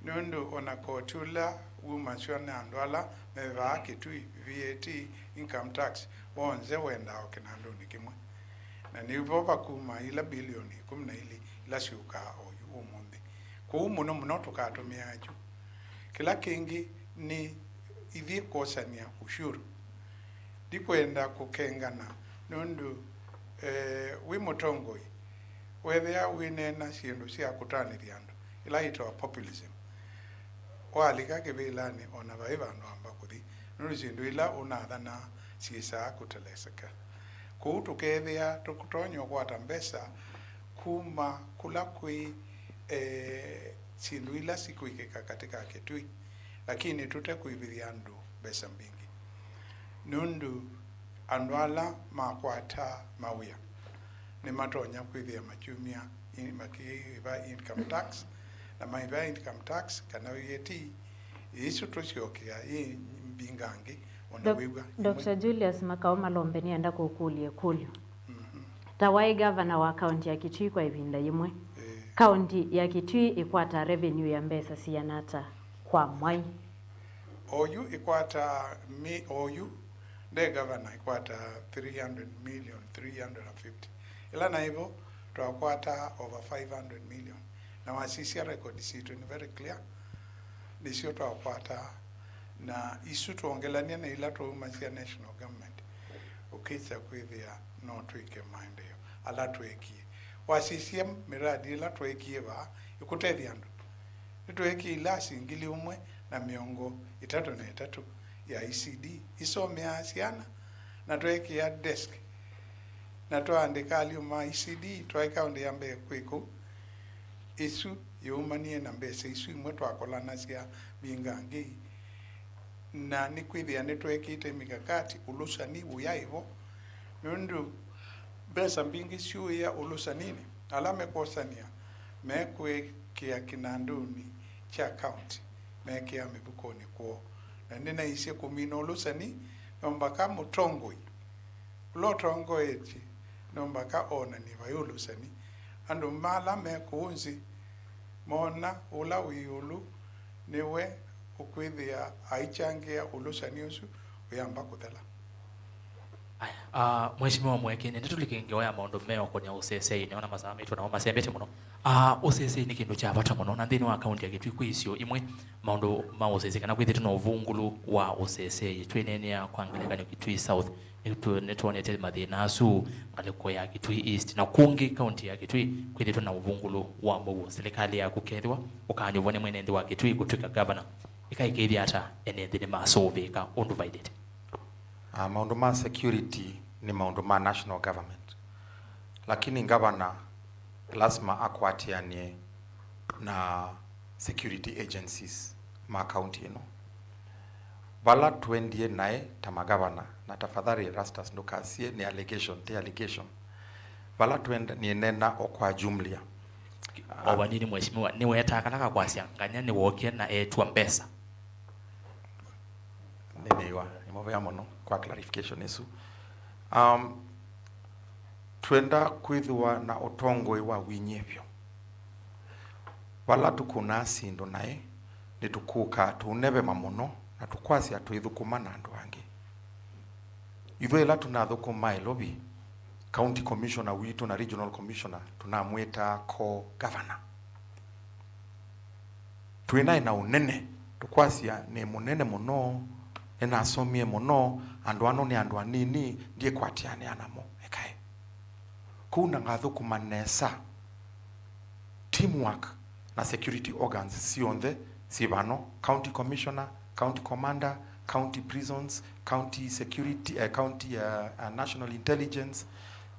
nũndũ ona koti ũla wumasw'a nĩ andũ ala me vaa Kitui, V A T, income tax, w'onthe wendaa o kĩnandũnĩ kĩmwe. Na nĩvo vakuma ila bilioni ĩkũmi na ilĩ ila syũkaa oyu ũmũnthĩ. Kwoou mũno mũno tũkatũmĩaa kyu. Kĩla kĩngĩ nĩ ithyĩ kwosany'a ushuru. Ndikwenda kũkengana nũndũ, eh, wĩ mũtongoi, wethĩa wĩneena syĩndũ sya kũtanĩthya andũ, ila yĩtawa populism, walika kĩvĩlanĩ, ona vai vandũ wamba kũthi, nũndũ syĩndũ ila ũnathanaa syĩsaa kũteleseka. Kwoou tũkethĩa tũtonya ũkwata mbesa kuma kũla kwĩ, eh, syĩndũ ila sikwĩkĩka katĩ ka Kitui, lakini tũte kũivĩthya andũ mbesa mbingĩ, nũndũ andũ ala makwata mawĩa nĩmatonya kwĩthĩa makyumya in-, makĩĩva income tax, na maĩva income tax kana V A T, ĩsu tũsyokea yĩ mbingangĩ, ona Doc-, wĩw'a Doctor Julius Makao Malombe nĩenda kũkũlya ĩkũlyo. Mhm. Ta waĩ gavana wa kaunti ya Kitui kwa ĩvinda yĩmwe, eh, kaunti ya Kitui ĩkwata revenue ya mbesa siana ata kwa mwai? Oyu ĩkwata mi, oyu nde gavana ĩkwata three hundred million, three hundred fifty. Ĩla naĩvo twakwata over five hundred million. Na wasisya record sitũ nĩ very clear. Nĩsyo twakwata, na isu twongelany'a na ila twaumasya national government, ũkĩkya kwĩthĩa no twĩke maendeeo ala tweekie. Wasisya miradi ĩla tweekie vaa ĩkũtethya andũ. Nĩtweekie ilasi ngili ũmwe na mĩongo ĩtatũ na ĩtatũ ya E C D isomeaa syana, na tweekĩa desk, na twaandĩka alimũ ma E C D, twaĩ kaũndĩ ya mbee kwĩ kũu. Ĩsu yĩumanie na mbesa isu imwe twakolanasya mbingangĩ, na nĩkwĩthĩa nĩtwekĩte mikakati, ũlũsani ũyaĩ vo, nũndũ mbesa mbingĩ syũĩa ũlũsaninĩ. Ala mekwosania mekwĩkĩa kĩnandũnĩ kya county, mekĩaa mĩvukonĩ kwoo. Na nĩnaisye kũmina ũlũsani, no mbaka mũtongoi ũla ũtongoetye no mbaka onany'e vai ũlũsani. Andũ ma ala me kũũ nzĩ moona ũla wĩ ĩũlũ nĩwe ũkwĩthĩa aikyangĩa ũlũsani ũsu ũyamba kũthela. Aya, ah, Mheshimiwa Mweke, nĩndĩ tũlike ngewa ya maũndũ meũkonya ũsesei, nĩona masaa maitũ namo masembete mũno. Ah, ũsesei nĩ kĩndũ kya vata mũno, na nthĩnĩ wa kaunti ya Kitui kwĩ isio imwe maũndũ ma ũsesei kana kwĩthĩtwe na ũvungũlu wa ũsesei. Twĩneenea kwa ngelekany'o Kitui South, nĩtwonete mathĩna asu ngalĩko ya Kitui East, na kũngĩ kaunti ya Kitui kwĩthĩtwe na ũvungũlu wa mũuo. Silikalĩ yaku kethĩwa ũkanyuvwa nĩ mwene nthĩ wa Kitui kũtw'ĩka gavana, ĩkaĩkĩĩthya ata ene nthĩ nĩmasũvĩĩka ũndũ vaĩlĩte? Ah, maũndũ ma security nĩ maũndũ ma national government, lakini ngavana lasima akwatĩanĩe na security agencies ma kaunti ĩno. Vala twendie naĩ ta magavana, na tafadhali Erastus ndũkasie nĩ allegation, ti allegation. Vala twenda, nĩneena o kwa jumla. O vanini, Mheshimiwa, nĩwetaa kala ka kwasya nganya nĩwookie na eetw'a mbesa? Nĩnĩw'a, nĩ mũvea mũno kwa clarification ĩsu. Um, twenda kwĩthĩwa na ũtongoi wa wĩnyivyo. Vala tũkũnaa syĩndũ naĩ, nĩtũkũkaa tũũnevema mũno na tũkwasya tũithũkũma na andũ angĩ. Ithyĩ ĩla tũnathũkũma Nairobi, county commissioner witũ na regional commissioner tũnamwĩtaa ko governor. Twĩ naĩ na ũnene, tũkwasya nĩ mũnene mũno, nĩnasomie mũno, andũ ano nĩ andũ anini, ndiĩkwatĩanĩa namo, ekae. Kũu na ngathũkũma nesa, teamwork na security organs syonthe syĩ vano, county commissioner, county commander, county prisons, county security, eh, county, eh, eh, national intelligence,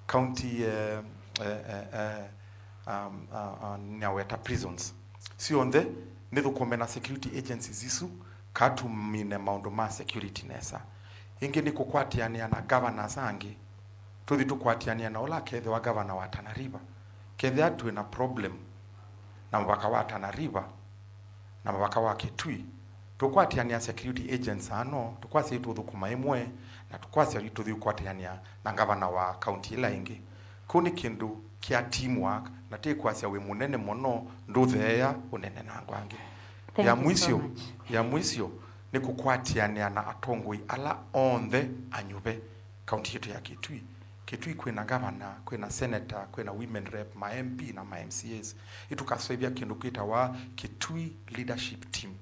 county, eh, eh, eh, eh, um, uh, uh, nĩaweta prisons. Syonthe nĩthũkũme na security agencies isu, ka tũmine maũndũ ma security nesa. Ĩngĩ nĩ kũkwatĩanĩa na governors angĩ. Tũthi tũkwatĩanĩa na ũla akethĩwa governor wa Tana River. Kethĩa twĩ na problem na mũvaka wa Tana River na mũvaka wa Kitui, tũkwatĩanĩa security agents ano, tũkwasya yu tũthũkũma ĩmwe, na tũkwasya yu tũthi ũkwatĩanĩa na ngavana wa kaunti ĩla ĩngĩ. Kĩu nĩ kĩndũ kya teamwork, na ti kwasya wĩ mũnene mũno ndũtheea ũnene na andũ angĩ. Thank Ya you so mwisyo, much. Ya mwisyo nĩ kũkwatĩanĩa na atongoi ala onthe anyuve kaunti yitũ ya Kitui. Kitui kwĩna gavana, kwĩna senator, kwĩna women rep, ma M P na ma M C As. Ĩtũkaseũvya kĩndũ kĩtawa Kitui Leadership Team.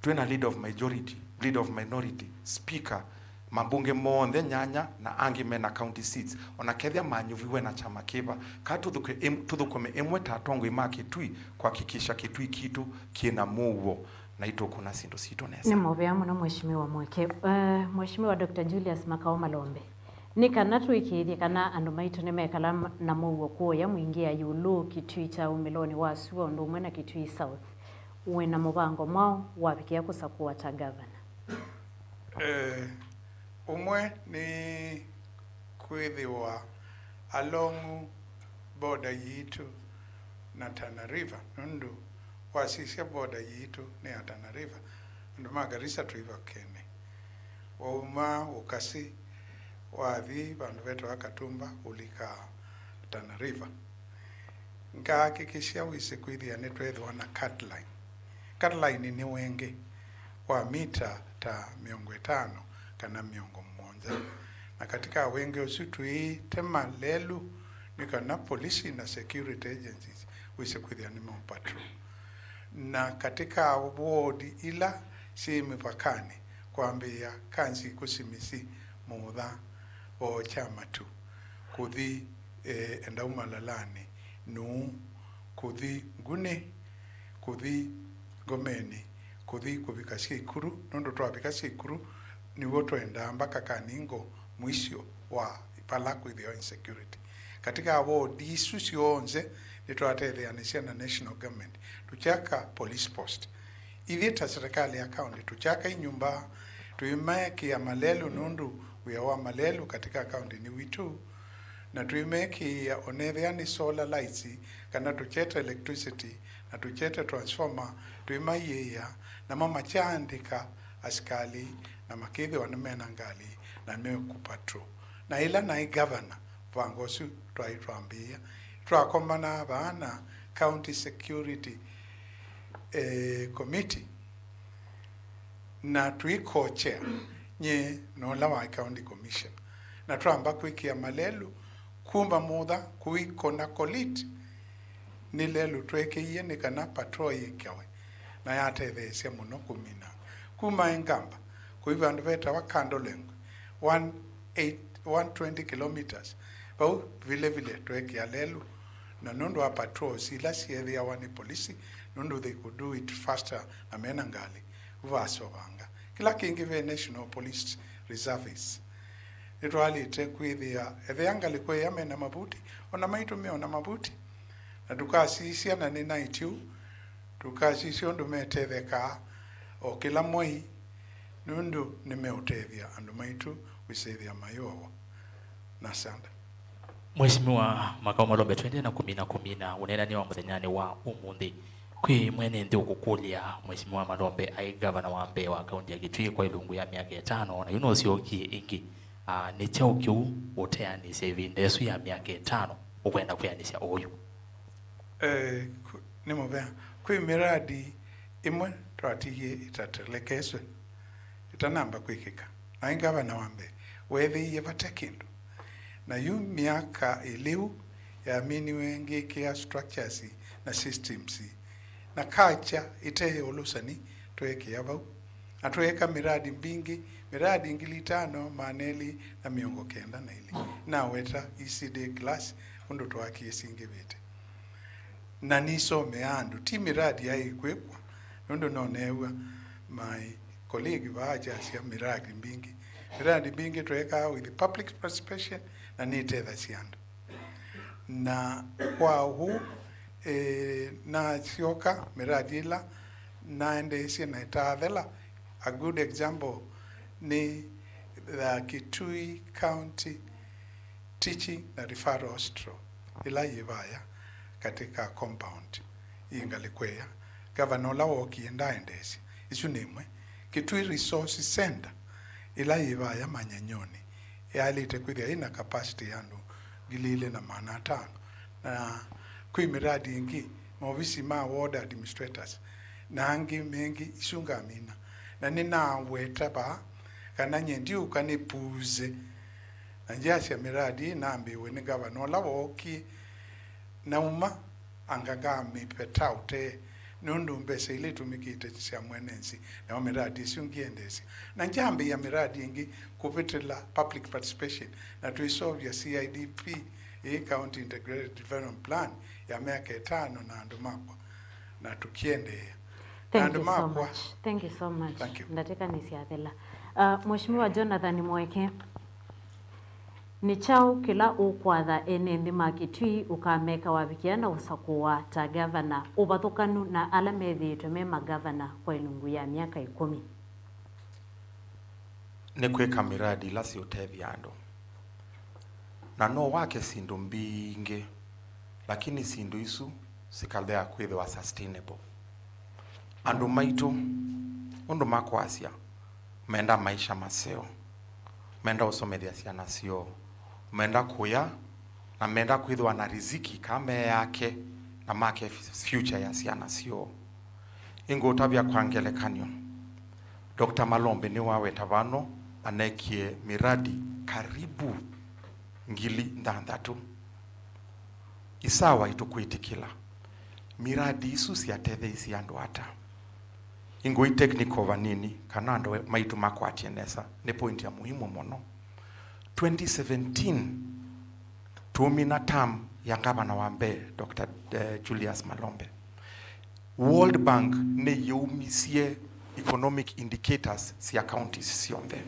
Twĩna leader of majority, leader of minority, speaker, mambunge monthe nyanya na angĩ mena county seats. Ona kethĩa manyuviwe na kyama kĩva, ka tũthũke ĩm-, tũthũkũme ĩmwe ta atongoi ma Kitui kuhakikisha Kitui kitũ kĩna mũuo na itũkũna syĩndũ sitũ nesa. Nĩ mũvea mũno, Mheshimiwa Mweke. Eh, Mheshimiwa Doctor Julius Makao Malombe, nĩ kana twĩkĩĩthye kana andũ maitũ nĩmekala m-, na mũuo kũũya mwingĩa ĩũlũ Kitui Town, ũmĩlonĩ wa sua, ũndũ ũmwe na Kitui South, wĩ na mũvango mwaũ wavikĩa kũsakũa ta gavana? Eh, ũmwe nĩ kwĩthĩwa along border yitũ na Tana River, nũndũ wasisya border yitũ nĩ ya Tana River, andũ ma Garissa twĩ vakene. Wauma Ukasi, wathi vandũ vetawa Katumba, ũlika Tana River. Ngahakikisha wĩsĩ kwĩthĩa nĩtwethĩwa na cut line. Cut line nĩ wengĩ wa mita ta mĩongo ĩtano kana mĩongo mũonza. Na katika wingĩ ũsu twĩĩte malelu nĩ kana polisi na security agencies wĩse kwĩthĩa nĩ mau patrol. Na katika wodi ila syĩ mĩvakanĩ, kwambĩĩa Kansi, Kusimisi, Mũũtha, Voo kya Matu, kũthi, eh, Endau Malalanĩ, Nuu, kũthi Nguni, kũthi Ngomenĩ, kũthi kũvika Syaikuru, nũndũ twavika Syaikuru nĩw'o twendaa mbaka Kaningo, mwisho wa vala kwĩthĩwa insecurity. Katika wodi isu syonthe nĩtwatetheanĩsya na national government tũkyaka police post. Ithyĩ ta serikali ya county tũkyaka inyumba, tũimeekĩa malelu nũndũ wĩa wa malelu katika county nĩ witũ, na tũimeekĩĩa onethĩa nĩ solar lights kana tũkyete electricity na tũkyete transformer, tũimaiĩĩa, namo makyaandĩka asikalĩ na makĩthĩwa nĩ mena ngalĩ na me kũ patrol. Na ĩla naĩ governor, mũvango ũsu twaĩ twambĩĩa, twakomana vaa na county security, eh, committee, na tũikochea nyie na ũla wa county commissioner, na twamba kwĩkĩa malelu kuma Mũũtha kũikona Kolit. Nĩ lelu tweekĩie nĩ kana patrol yĩkawe, na yatetheesya mũno kũmina. Kuma Engamba kũi vandũ vetawa Kandolengwe, one eight, one twenty kilometers, vau vile vile tweekĩa lelu, na nũndũ wa patrols ila syeethĩawa nĩ polisi, nũndũ they could do it faster na mena ngalĩ, vasovanga. Kĩla kĩngĩ, ve National Police Reservists. Nĩtwalĩte kwĩthĩa, ethĩa ngalĩko ĩya mena mavuti, ona maitũmĩa ona mavuti, na tũkasisya, na nĩ night yu, tũkasisya ũndũ metethekaa o kĩla mwei, nũndũ nĩmeũtethya andũ maitũ kwĩsĩthĩa mayũawa. Na sanda. Mheshimiwa Makau Malombe, twende na kũmina kũmina ũneenany'a wa mũthenyanĩ wa ũmũnthĩ. Kwĩ mwene nthĩ ũkũkũlya, Mheshimiwa Malombe aĩ ngavana wa mbee wa kaunti ya Kitui kwa ilungu ya myaka ĩtano, na yu nũsyokie ĩngĩ. Ah, nĩ kyaũ kĩu ũteanĩsya ĩvinda ĩsu ya myaka ĩtano ũkwenda kwĩanĩsya oyu? Eh, ku-, nĩ mũvea. Kwĩ miradi ĩmwe twatiie ĩtatelekeswe, ĩtanamba kwĩkĩka. Naĩ ngavana wa mbee weethĩie vate kĩndũ. Na yu myaka ĩlĩ ũ yaminiwe ngĩkĩa structures na systems na culture ĩte ya ũlũsani tweekĩa vau. Na tweeka miradi mbingĩ, miradi ngili itano maana elĩ na mĩongo kenda na ilĩ. Naweta E C D class ũndũ twakie singĩvĩte. Na nisomeaa andũ, ti miradi yaĩ kwĩkwa, nũndũ noneew'a my colleague vaa akyasya miradi mbingĩ. Miradi mbingĩ tweekaa with public participation na nĩtethasya andũ. Na kwa ũu, eh, nasyoka miradi ĩla naendeesye na ĩtaathela. A good example nĩ the Kitui County Teaching na Referral Hospital, ĩla yĩ vaya katika compound yĩ ngalĩko ĩya. Gavana ũla wookie ndaaendeesya. Isu nĩ ĩmwe. Kitui Resource Center, ĩla yĩ vaya Manyanyoni, yaĩlĩte kwĩthĩa yĩ na capacity ya andũ ngili ilĩ na maana atano. Na kwĩ miradi ĩngĩ, maovisi ma ward administrators, na angĩ mengĩ, isu ngamina. Na nĩnaweta vaa kana nyie ndiũka nĩpuuze. Na ngyasya miradi ĩĩ nambĩĩwe nĩ ngavana ũla wookie, nauma anga ngamĩveta ũtee, nũndũ mbesa ila itũmĩkĩte sya mwene nthĩ, nao miradi ĩsu ngĩendeesya. Na ngyambĩĩa miradi ĩngĩ kũvĩtĩla public participation, na twĩseũvya C I D P, ĩĩ County Integrated Development Plan, ya myaka ĩtano na andũ makwa, na tũkiendeea. Na Thank andũ you so makwa. Much. Thank you so much. Thank you. Ndatĩka nĩsyathela. Uh, Mheshimiwa Jonathan Mweke, nĩ kyaũ kĩla ũkwatha ene nthĩ ma Kitui ũkameka wavikĩa na ũsakũwa ta gavana ũvathũkanu na ala methĩĩtwe me magavana kwa ilungu ya myaka ĩkũmi? Nĩ kwĩka miradi ila siũtethya andũ. Na no wake syĩndũ mbingĩ, lakini syĩndũ isu sikalea kwĩthĩwa sustainable. Andũ maitũ, ũndũ makwasya, menda maisha maseo, menda ũsomethya syana syoo, menda kũya, na menda kwĩthĩwa na riziki ka me yake na make future ya syana syoo. Ĩngũtavya kwa ngelekany'o, Doctor Malombe nĩwaweta vano anekie miradi karibu ngili nthanthatũ. Isawa itukwĩtĩkĩla. Miradi isu syatetheisye andũ ata? Ingũi technical vanini kana andũ maitũ makwatie nesa, nĩ point ya muhimu mũno. Twenty seventeen, tũmina term ya ngavana wa mbee, Doctor, eh, Julius Malombe. World Bank nĩyaumisye economic indicators sya counties syonthe.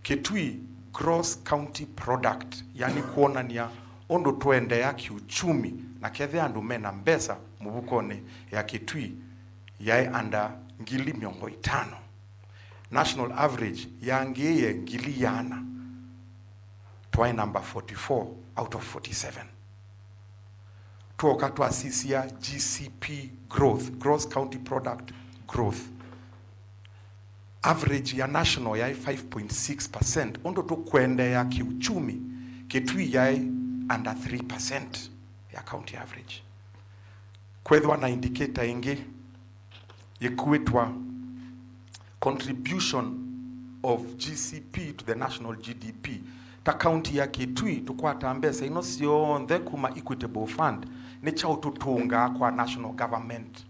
Kitui gross county product, yani kwonania ũndũ tũendeea kiuchumi na kethĩa andũ mena mbesa mũvukonĩ, ya Kitui yaĩ under ngili mĩongo ĩtano. National average yangĩĩe ngili yana. Twaĩ number forty-four out of forty-seven. Twoka twasisya G C P growth, gross county product growth, average ya national yaĩ five point six percent. Ũndũ tũkwendeea kiuchumi, Kitui yaĩ under three percent ya county average. Kwethwa na indicator ĩngĩ yĩkwĩtwa contribution of G C P to the national G D P. Ta county ya Kitui, tũkwataa mbesa ino syonthe kuma Equitable Fund, nĩ kyaũ tũtũngaa kwa national government?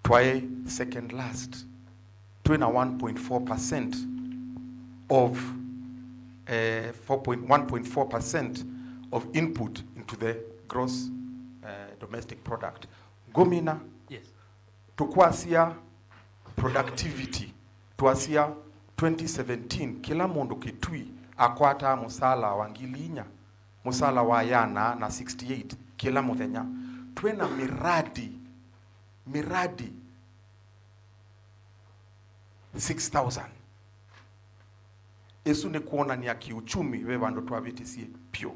Twaĩ second last. Twĩ na one point four percent of, eh, four point, one point four percent of input into the gross, eh, domestic product. Ngũmina, yes, tũkwasya productivity, twasya twenty seventeen, kĩla mũndũ Kitui akwataa mũsala wa ngili inya, mũsala wa yana na sixty-eight kĩla mũthenya. Twĩ na miradi, miradi six thousand. Ĩsu nĩ kwonania kiuchumi ve vandũ twavĩtisye vyũ.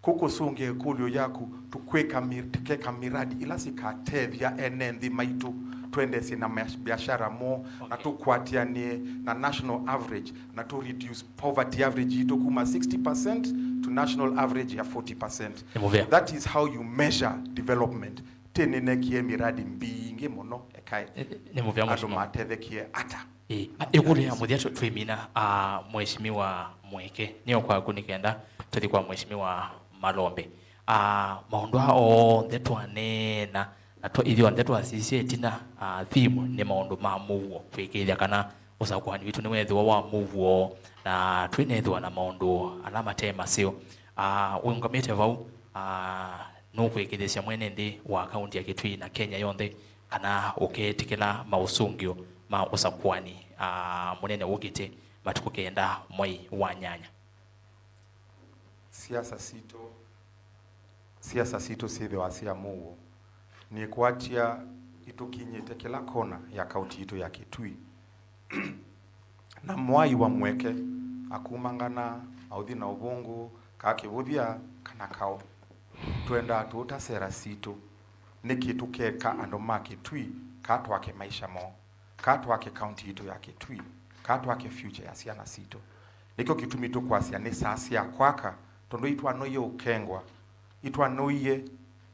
Kũkũsũngĩa ĩkũlyo yaku, tũkwĩka mi-, tũkeka miradi ila sikatethya ene nthĩ maitũ, twendeesye na mash-, biashara moo, na, okay, tũkwatĩanĩe na national average, na tũ reduce poverty average yitũ kuma sixty percent to national average ya forty percent. Nĩ mũvea. That is how you measure development. Tĩ nĩnekie miradi mbingĩ mũno ekaĩ. Nĩ, nĩ mũvea, andũ mheshimiwa, matethekie ata? Ĩĩ, a, ĩkũlyo ya mũthya tũ-, twĩmina, a, Mheshimiwa Mweke, nĩyo kwaku nĩ kenda tũthi kwa Mheshimiwa Malombe. A, maũndũ aa onthe twaneena, na twa-, ithyonthe twasisya ĩtina, a, theme nĩ maũndũ ma mũuo, kwĩkĩĩthya kana ũsakũani witũ nĩweethĩwa wa mũuo, na twĩneethĩwa na maũndũ ala mate maseo. A, ũũngamĩte vau, a, nũkwĩkĩĩthya mwene nthĩ wa kaunti ya Kitui na Kenya yonthe kana ũkeetĩkĩla maũsũngĩo ma ũsakũani, a, mũnene wũkĩte matukũ kenda mwei wa nyanya? Siasa sitũ, siasa sitũ syĩthĩwa sya mũuo. Nĩkwatya itũkinyĩte kĩla kona ya kaunti yitũ ya Kitui. Na mwai wa Mweke, akumangana, authi na ũvũngũ, kaa kĩvũthya, kana kaũ. Twendaa tũũta sera sitũ. Nĩkĩ tũkeka andũ ma Kitui, kaa twake maisha moo? Kaa twake kaunti yitũ ya Kitui? Kaa twake future ya syana sitũ? Nĩkyo kĩtumi tũkwasya nĩ saa sya kwaka, tondũ itwanoie ũkengwa, itwanoie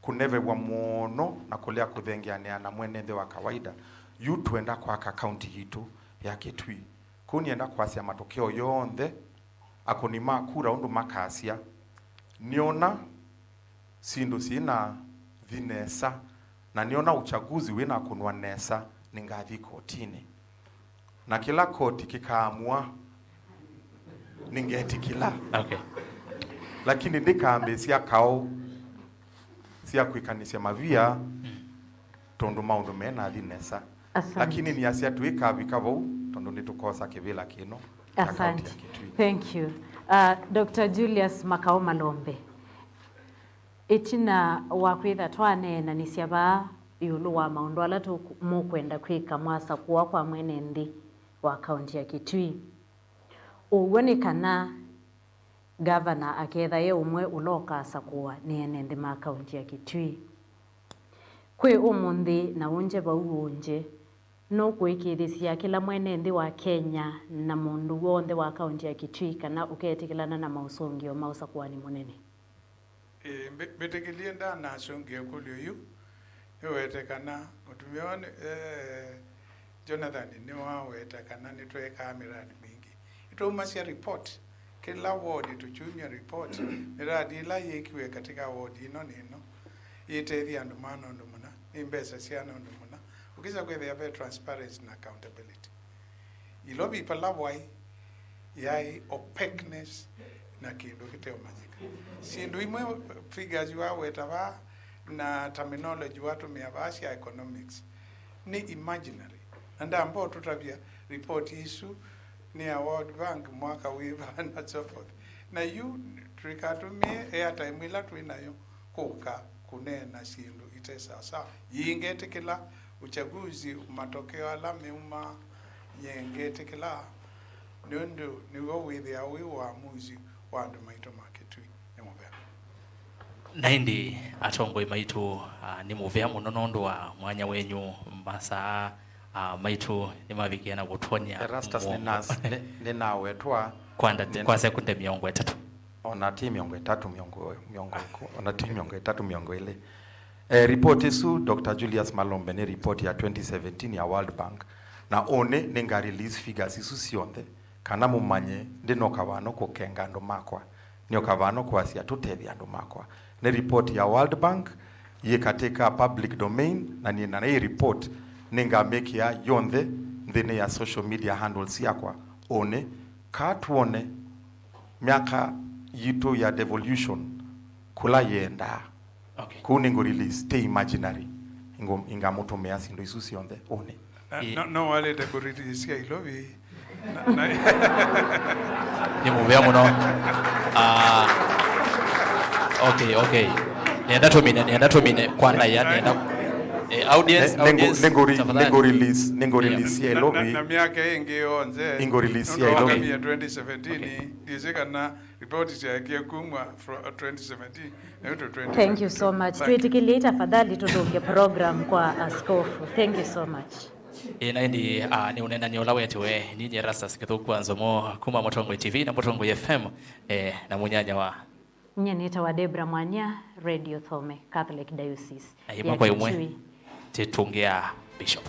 kũnevew'a mũno na kũlea kũthengeanĩa na mwene nthĩ wa kawaida. Yu twenda kwaka kaunti yitũ ya Kitui. Kũu nĩenda kwasya matokeo yonthe, akũni ma kura ũndũ makasya, nĩona syĩndũ syĩna thi nesa, na nĩona uchaguzi wĩna kũnwa nesa, nĩngathi kotinĩ. Na kĩla koti kĩkaamua, nĩngetĩkĩla. Okay. Lakini ndĩkambĩĩsya kaũ sya kwĩkanĩsya mavia, mm, tondũ maũndũ menathi nesa. Asante. Lakini nĩasya tũikavika vau, tondũ nĩtũkosa kĩvĩla kĩno kya kaunti ya Kitui. Asante. Thank you. Uh, Doctor Julius Makao Malombe, ĩtina wa kwĩtha twaneenanĩsya vaa ĩũlũ wa maũndũ ala tũk-, mũkwenda kwĩka mwasakũa kwa mwene nthĩ wa kaunti ya Kitui, ũw'o nĩ kana ngavana aketha e ũmwe ũla ũkasakũwa nĩ ene nthĩ ma kaunti ya Kitui. Kwĩ ũmũnthĩ na ũngye vau ũngye, nũkũĩkĩĩthĩsya kĩla mwene nthĩ wa Kenya na mũndũ w'onthe wa kaunti ya Kitui kana ũketĩkĩlana na maũsũngĩo ma ũsakũani mũnene? Ĩĩ, mbĩ-, mbĩtĩkĩlye ndanasũngĩa ĩkũlyo yu, nĩwete kana mũtumĩa ũũ nĩ, eh, Jonathan nĩwaweta kana nĩtweekaa mĩradi mingĩ. Nĩtwaumasya report kĩla ward, tũkyumya report mĩradi ĩla yĩkiwe katika ward ĩno na ĩno, yĩtethya andũ mana ũndũ mũna, nĩ mbesa syana ũndũ mũna. Ũkĩsa kwĩthĩa ve transparency na accountability. Ilovi vala waĩ, yaĩ opaqueness na kĩndũ kĩteũmanyĩka. Syĩndũ imwe, figures waweta vaa na terminology watũmĩa vaa sya economics nĩ imaginary, na ndamba ũtũtavya report isu nĩ ya World Bank mwaka wĩva na so forth. Na yu tũikatũmĩe airtime ĩla twĩ nayo kũka kũneena syĩndũ ite sawasawa. Yĩĩ ngetĩkĩla uchaguzi, matokeo ala meuma, yĩĩ ngetĩkĩla, nũndũ nĩw'o wĩthĩawa wĩ ũamuzi wa andũ maitũ ma Kĩtui. Nĩ mũvea. Na ĩndĩ atongoi maitũ, ah, nĩ mũvea mũno nũndũ wa mwanya wenyu, masaa, ah, maitũ nĩmavikĩe na kũtwony'a Erastus, nĩna- nĩ- nĩnawetwa kwa ndati- nĩ- kwa sekunde mĩongo ĩtatũ. Ona ti mĩongo ĩtatũ, mĩongo, mĩongo ĩkũ-, ona ti mĩongo ĩtatũ, mĩongo ĩlĩ. Eh, report ĩsu, Doctor Julius Malombe, nĩ report ya twenty seventeen ya World Bank. Na ũnĩ nĩnga release figures isu syonthe, kana mũmanye ndĩnoka vano kũkenga andũ makwa. Nĩoka vano kwasya tũtethye andũ makwa. Nĩ report ya World Bank, yĩ katika public domain, na nĩ na hii report nĩngamĩkĩa yonthe nthĩnĩ ya social media handles syakwa. Ũnĩ, kaa tuone myaka yitũ ya devolution kũla yĩendaa. Okay. Kũu nĩngũ release, ti imaginary. Ingo-, ingamũtũmĩa syĩndũ isu syonthe, ũnĩ. Na- Ĩ- no- no walĩte kũ release ya Ilovi. Na- na- Nĩ mũvea mũno. Ah, okay, okay. Nenda tũmine, nenda tũmine kwa ndaiya, nenda, eh, audience, Ne- nĩngũ- audience, nĩngũ re- tafadhali. Nĩngũ release, nĩngũ release ya na- na- Ilovi. Na myaka ĩngĩ yonthe. Ingo release ya Ilovi. Nũndũ wakamia twenty seventeen, okay, ndiĩsĩ kana report syaekie kumwa fro- twenty seventeen, na ĩtũ twenty twenty-two. Thank you so much. Thank you. Twĩtĩkĩlei tafadhali tũthũke program kwa askofu. Thank you so much. Ĩ, na ĩndĩ, ah, nĩ ũneenany'a ũla wetewe, ninyie Erastus Kĩthũku wa Nzomo, kuma Mũtongoi T V na Mũtongoi F M, eh, na mũnyanya wa. Nyie nĩtawa Debra Mwania, Radio Thome, Catholic Diocese ya Kĩtui. Na ĩmwe kwa ĩmwe, tĩtũngĩa Bishop.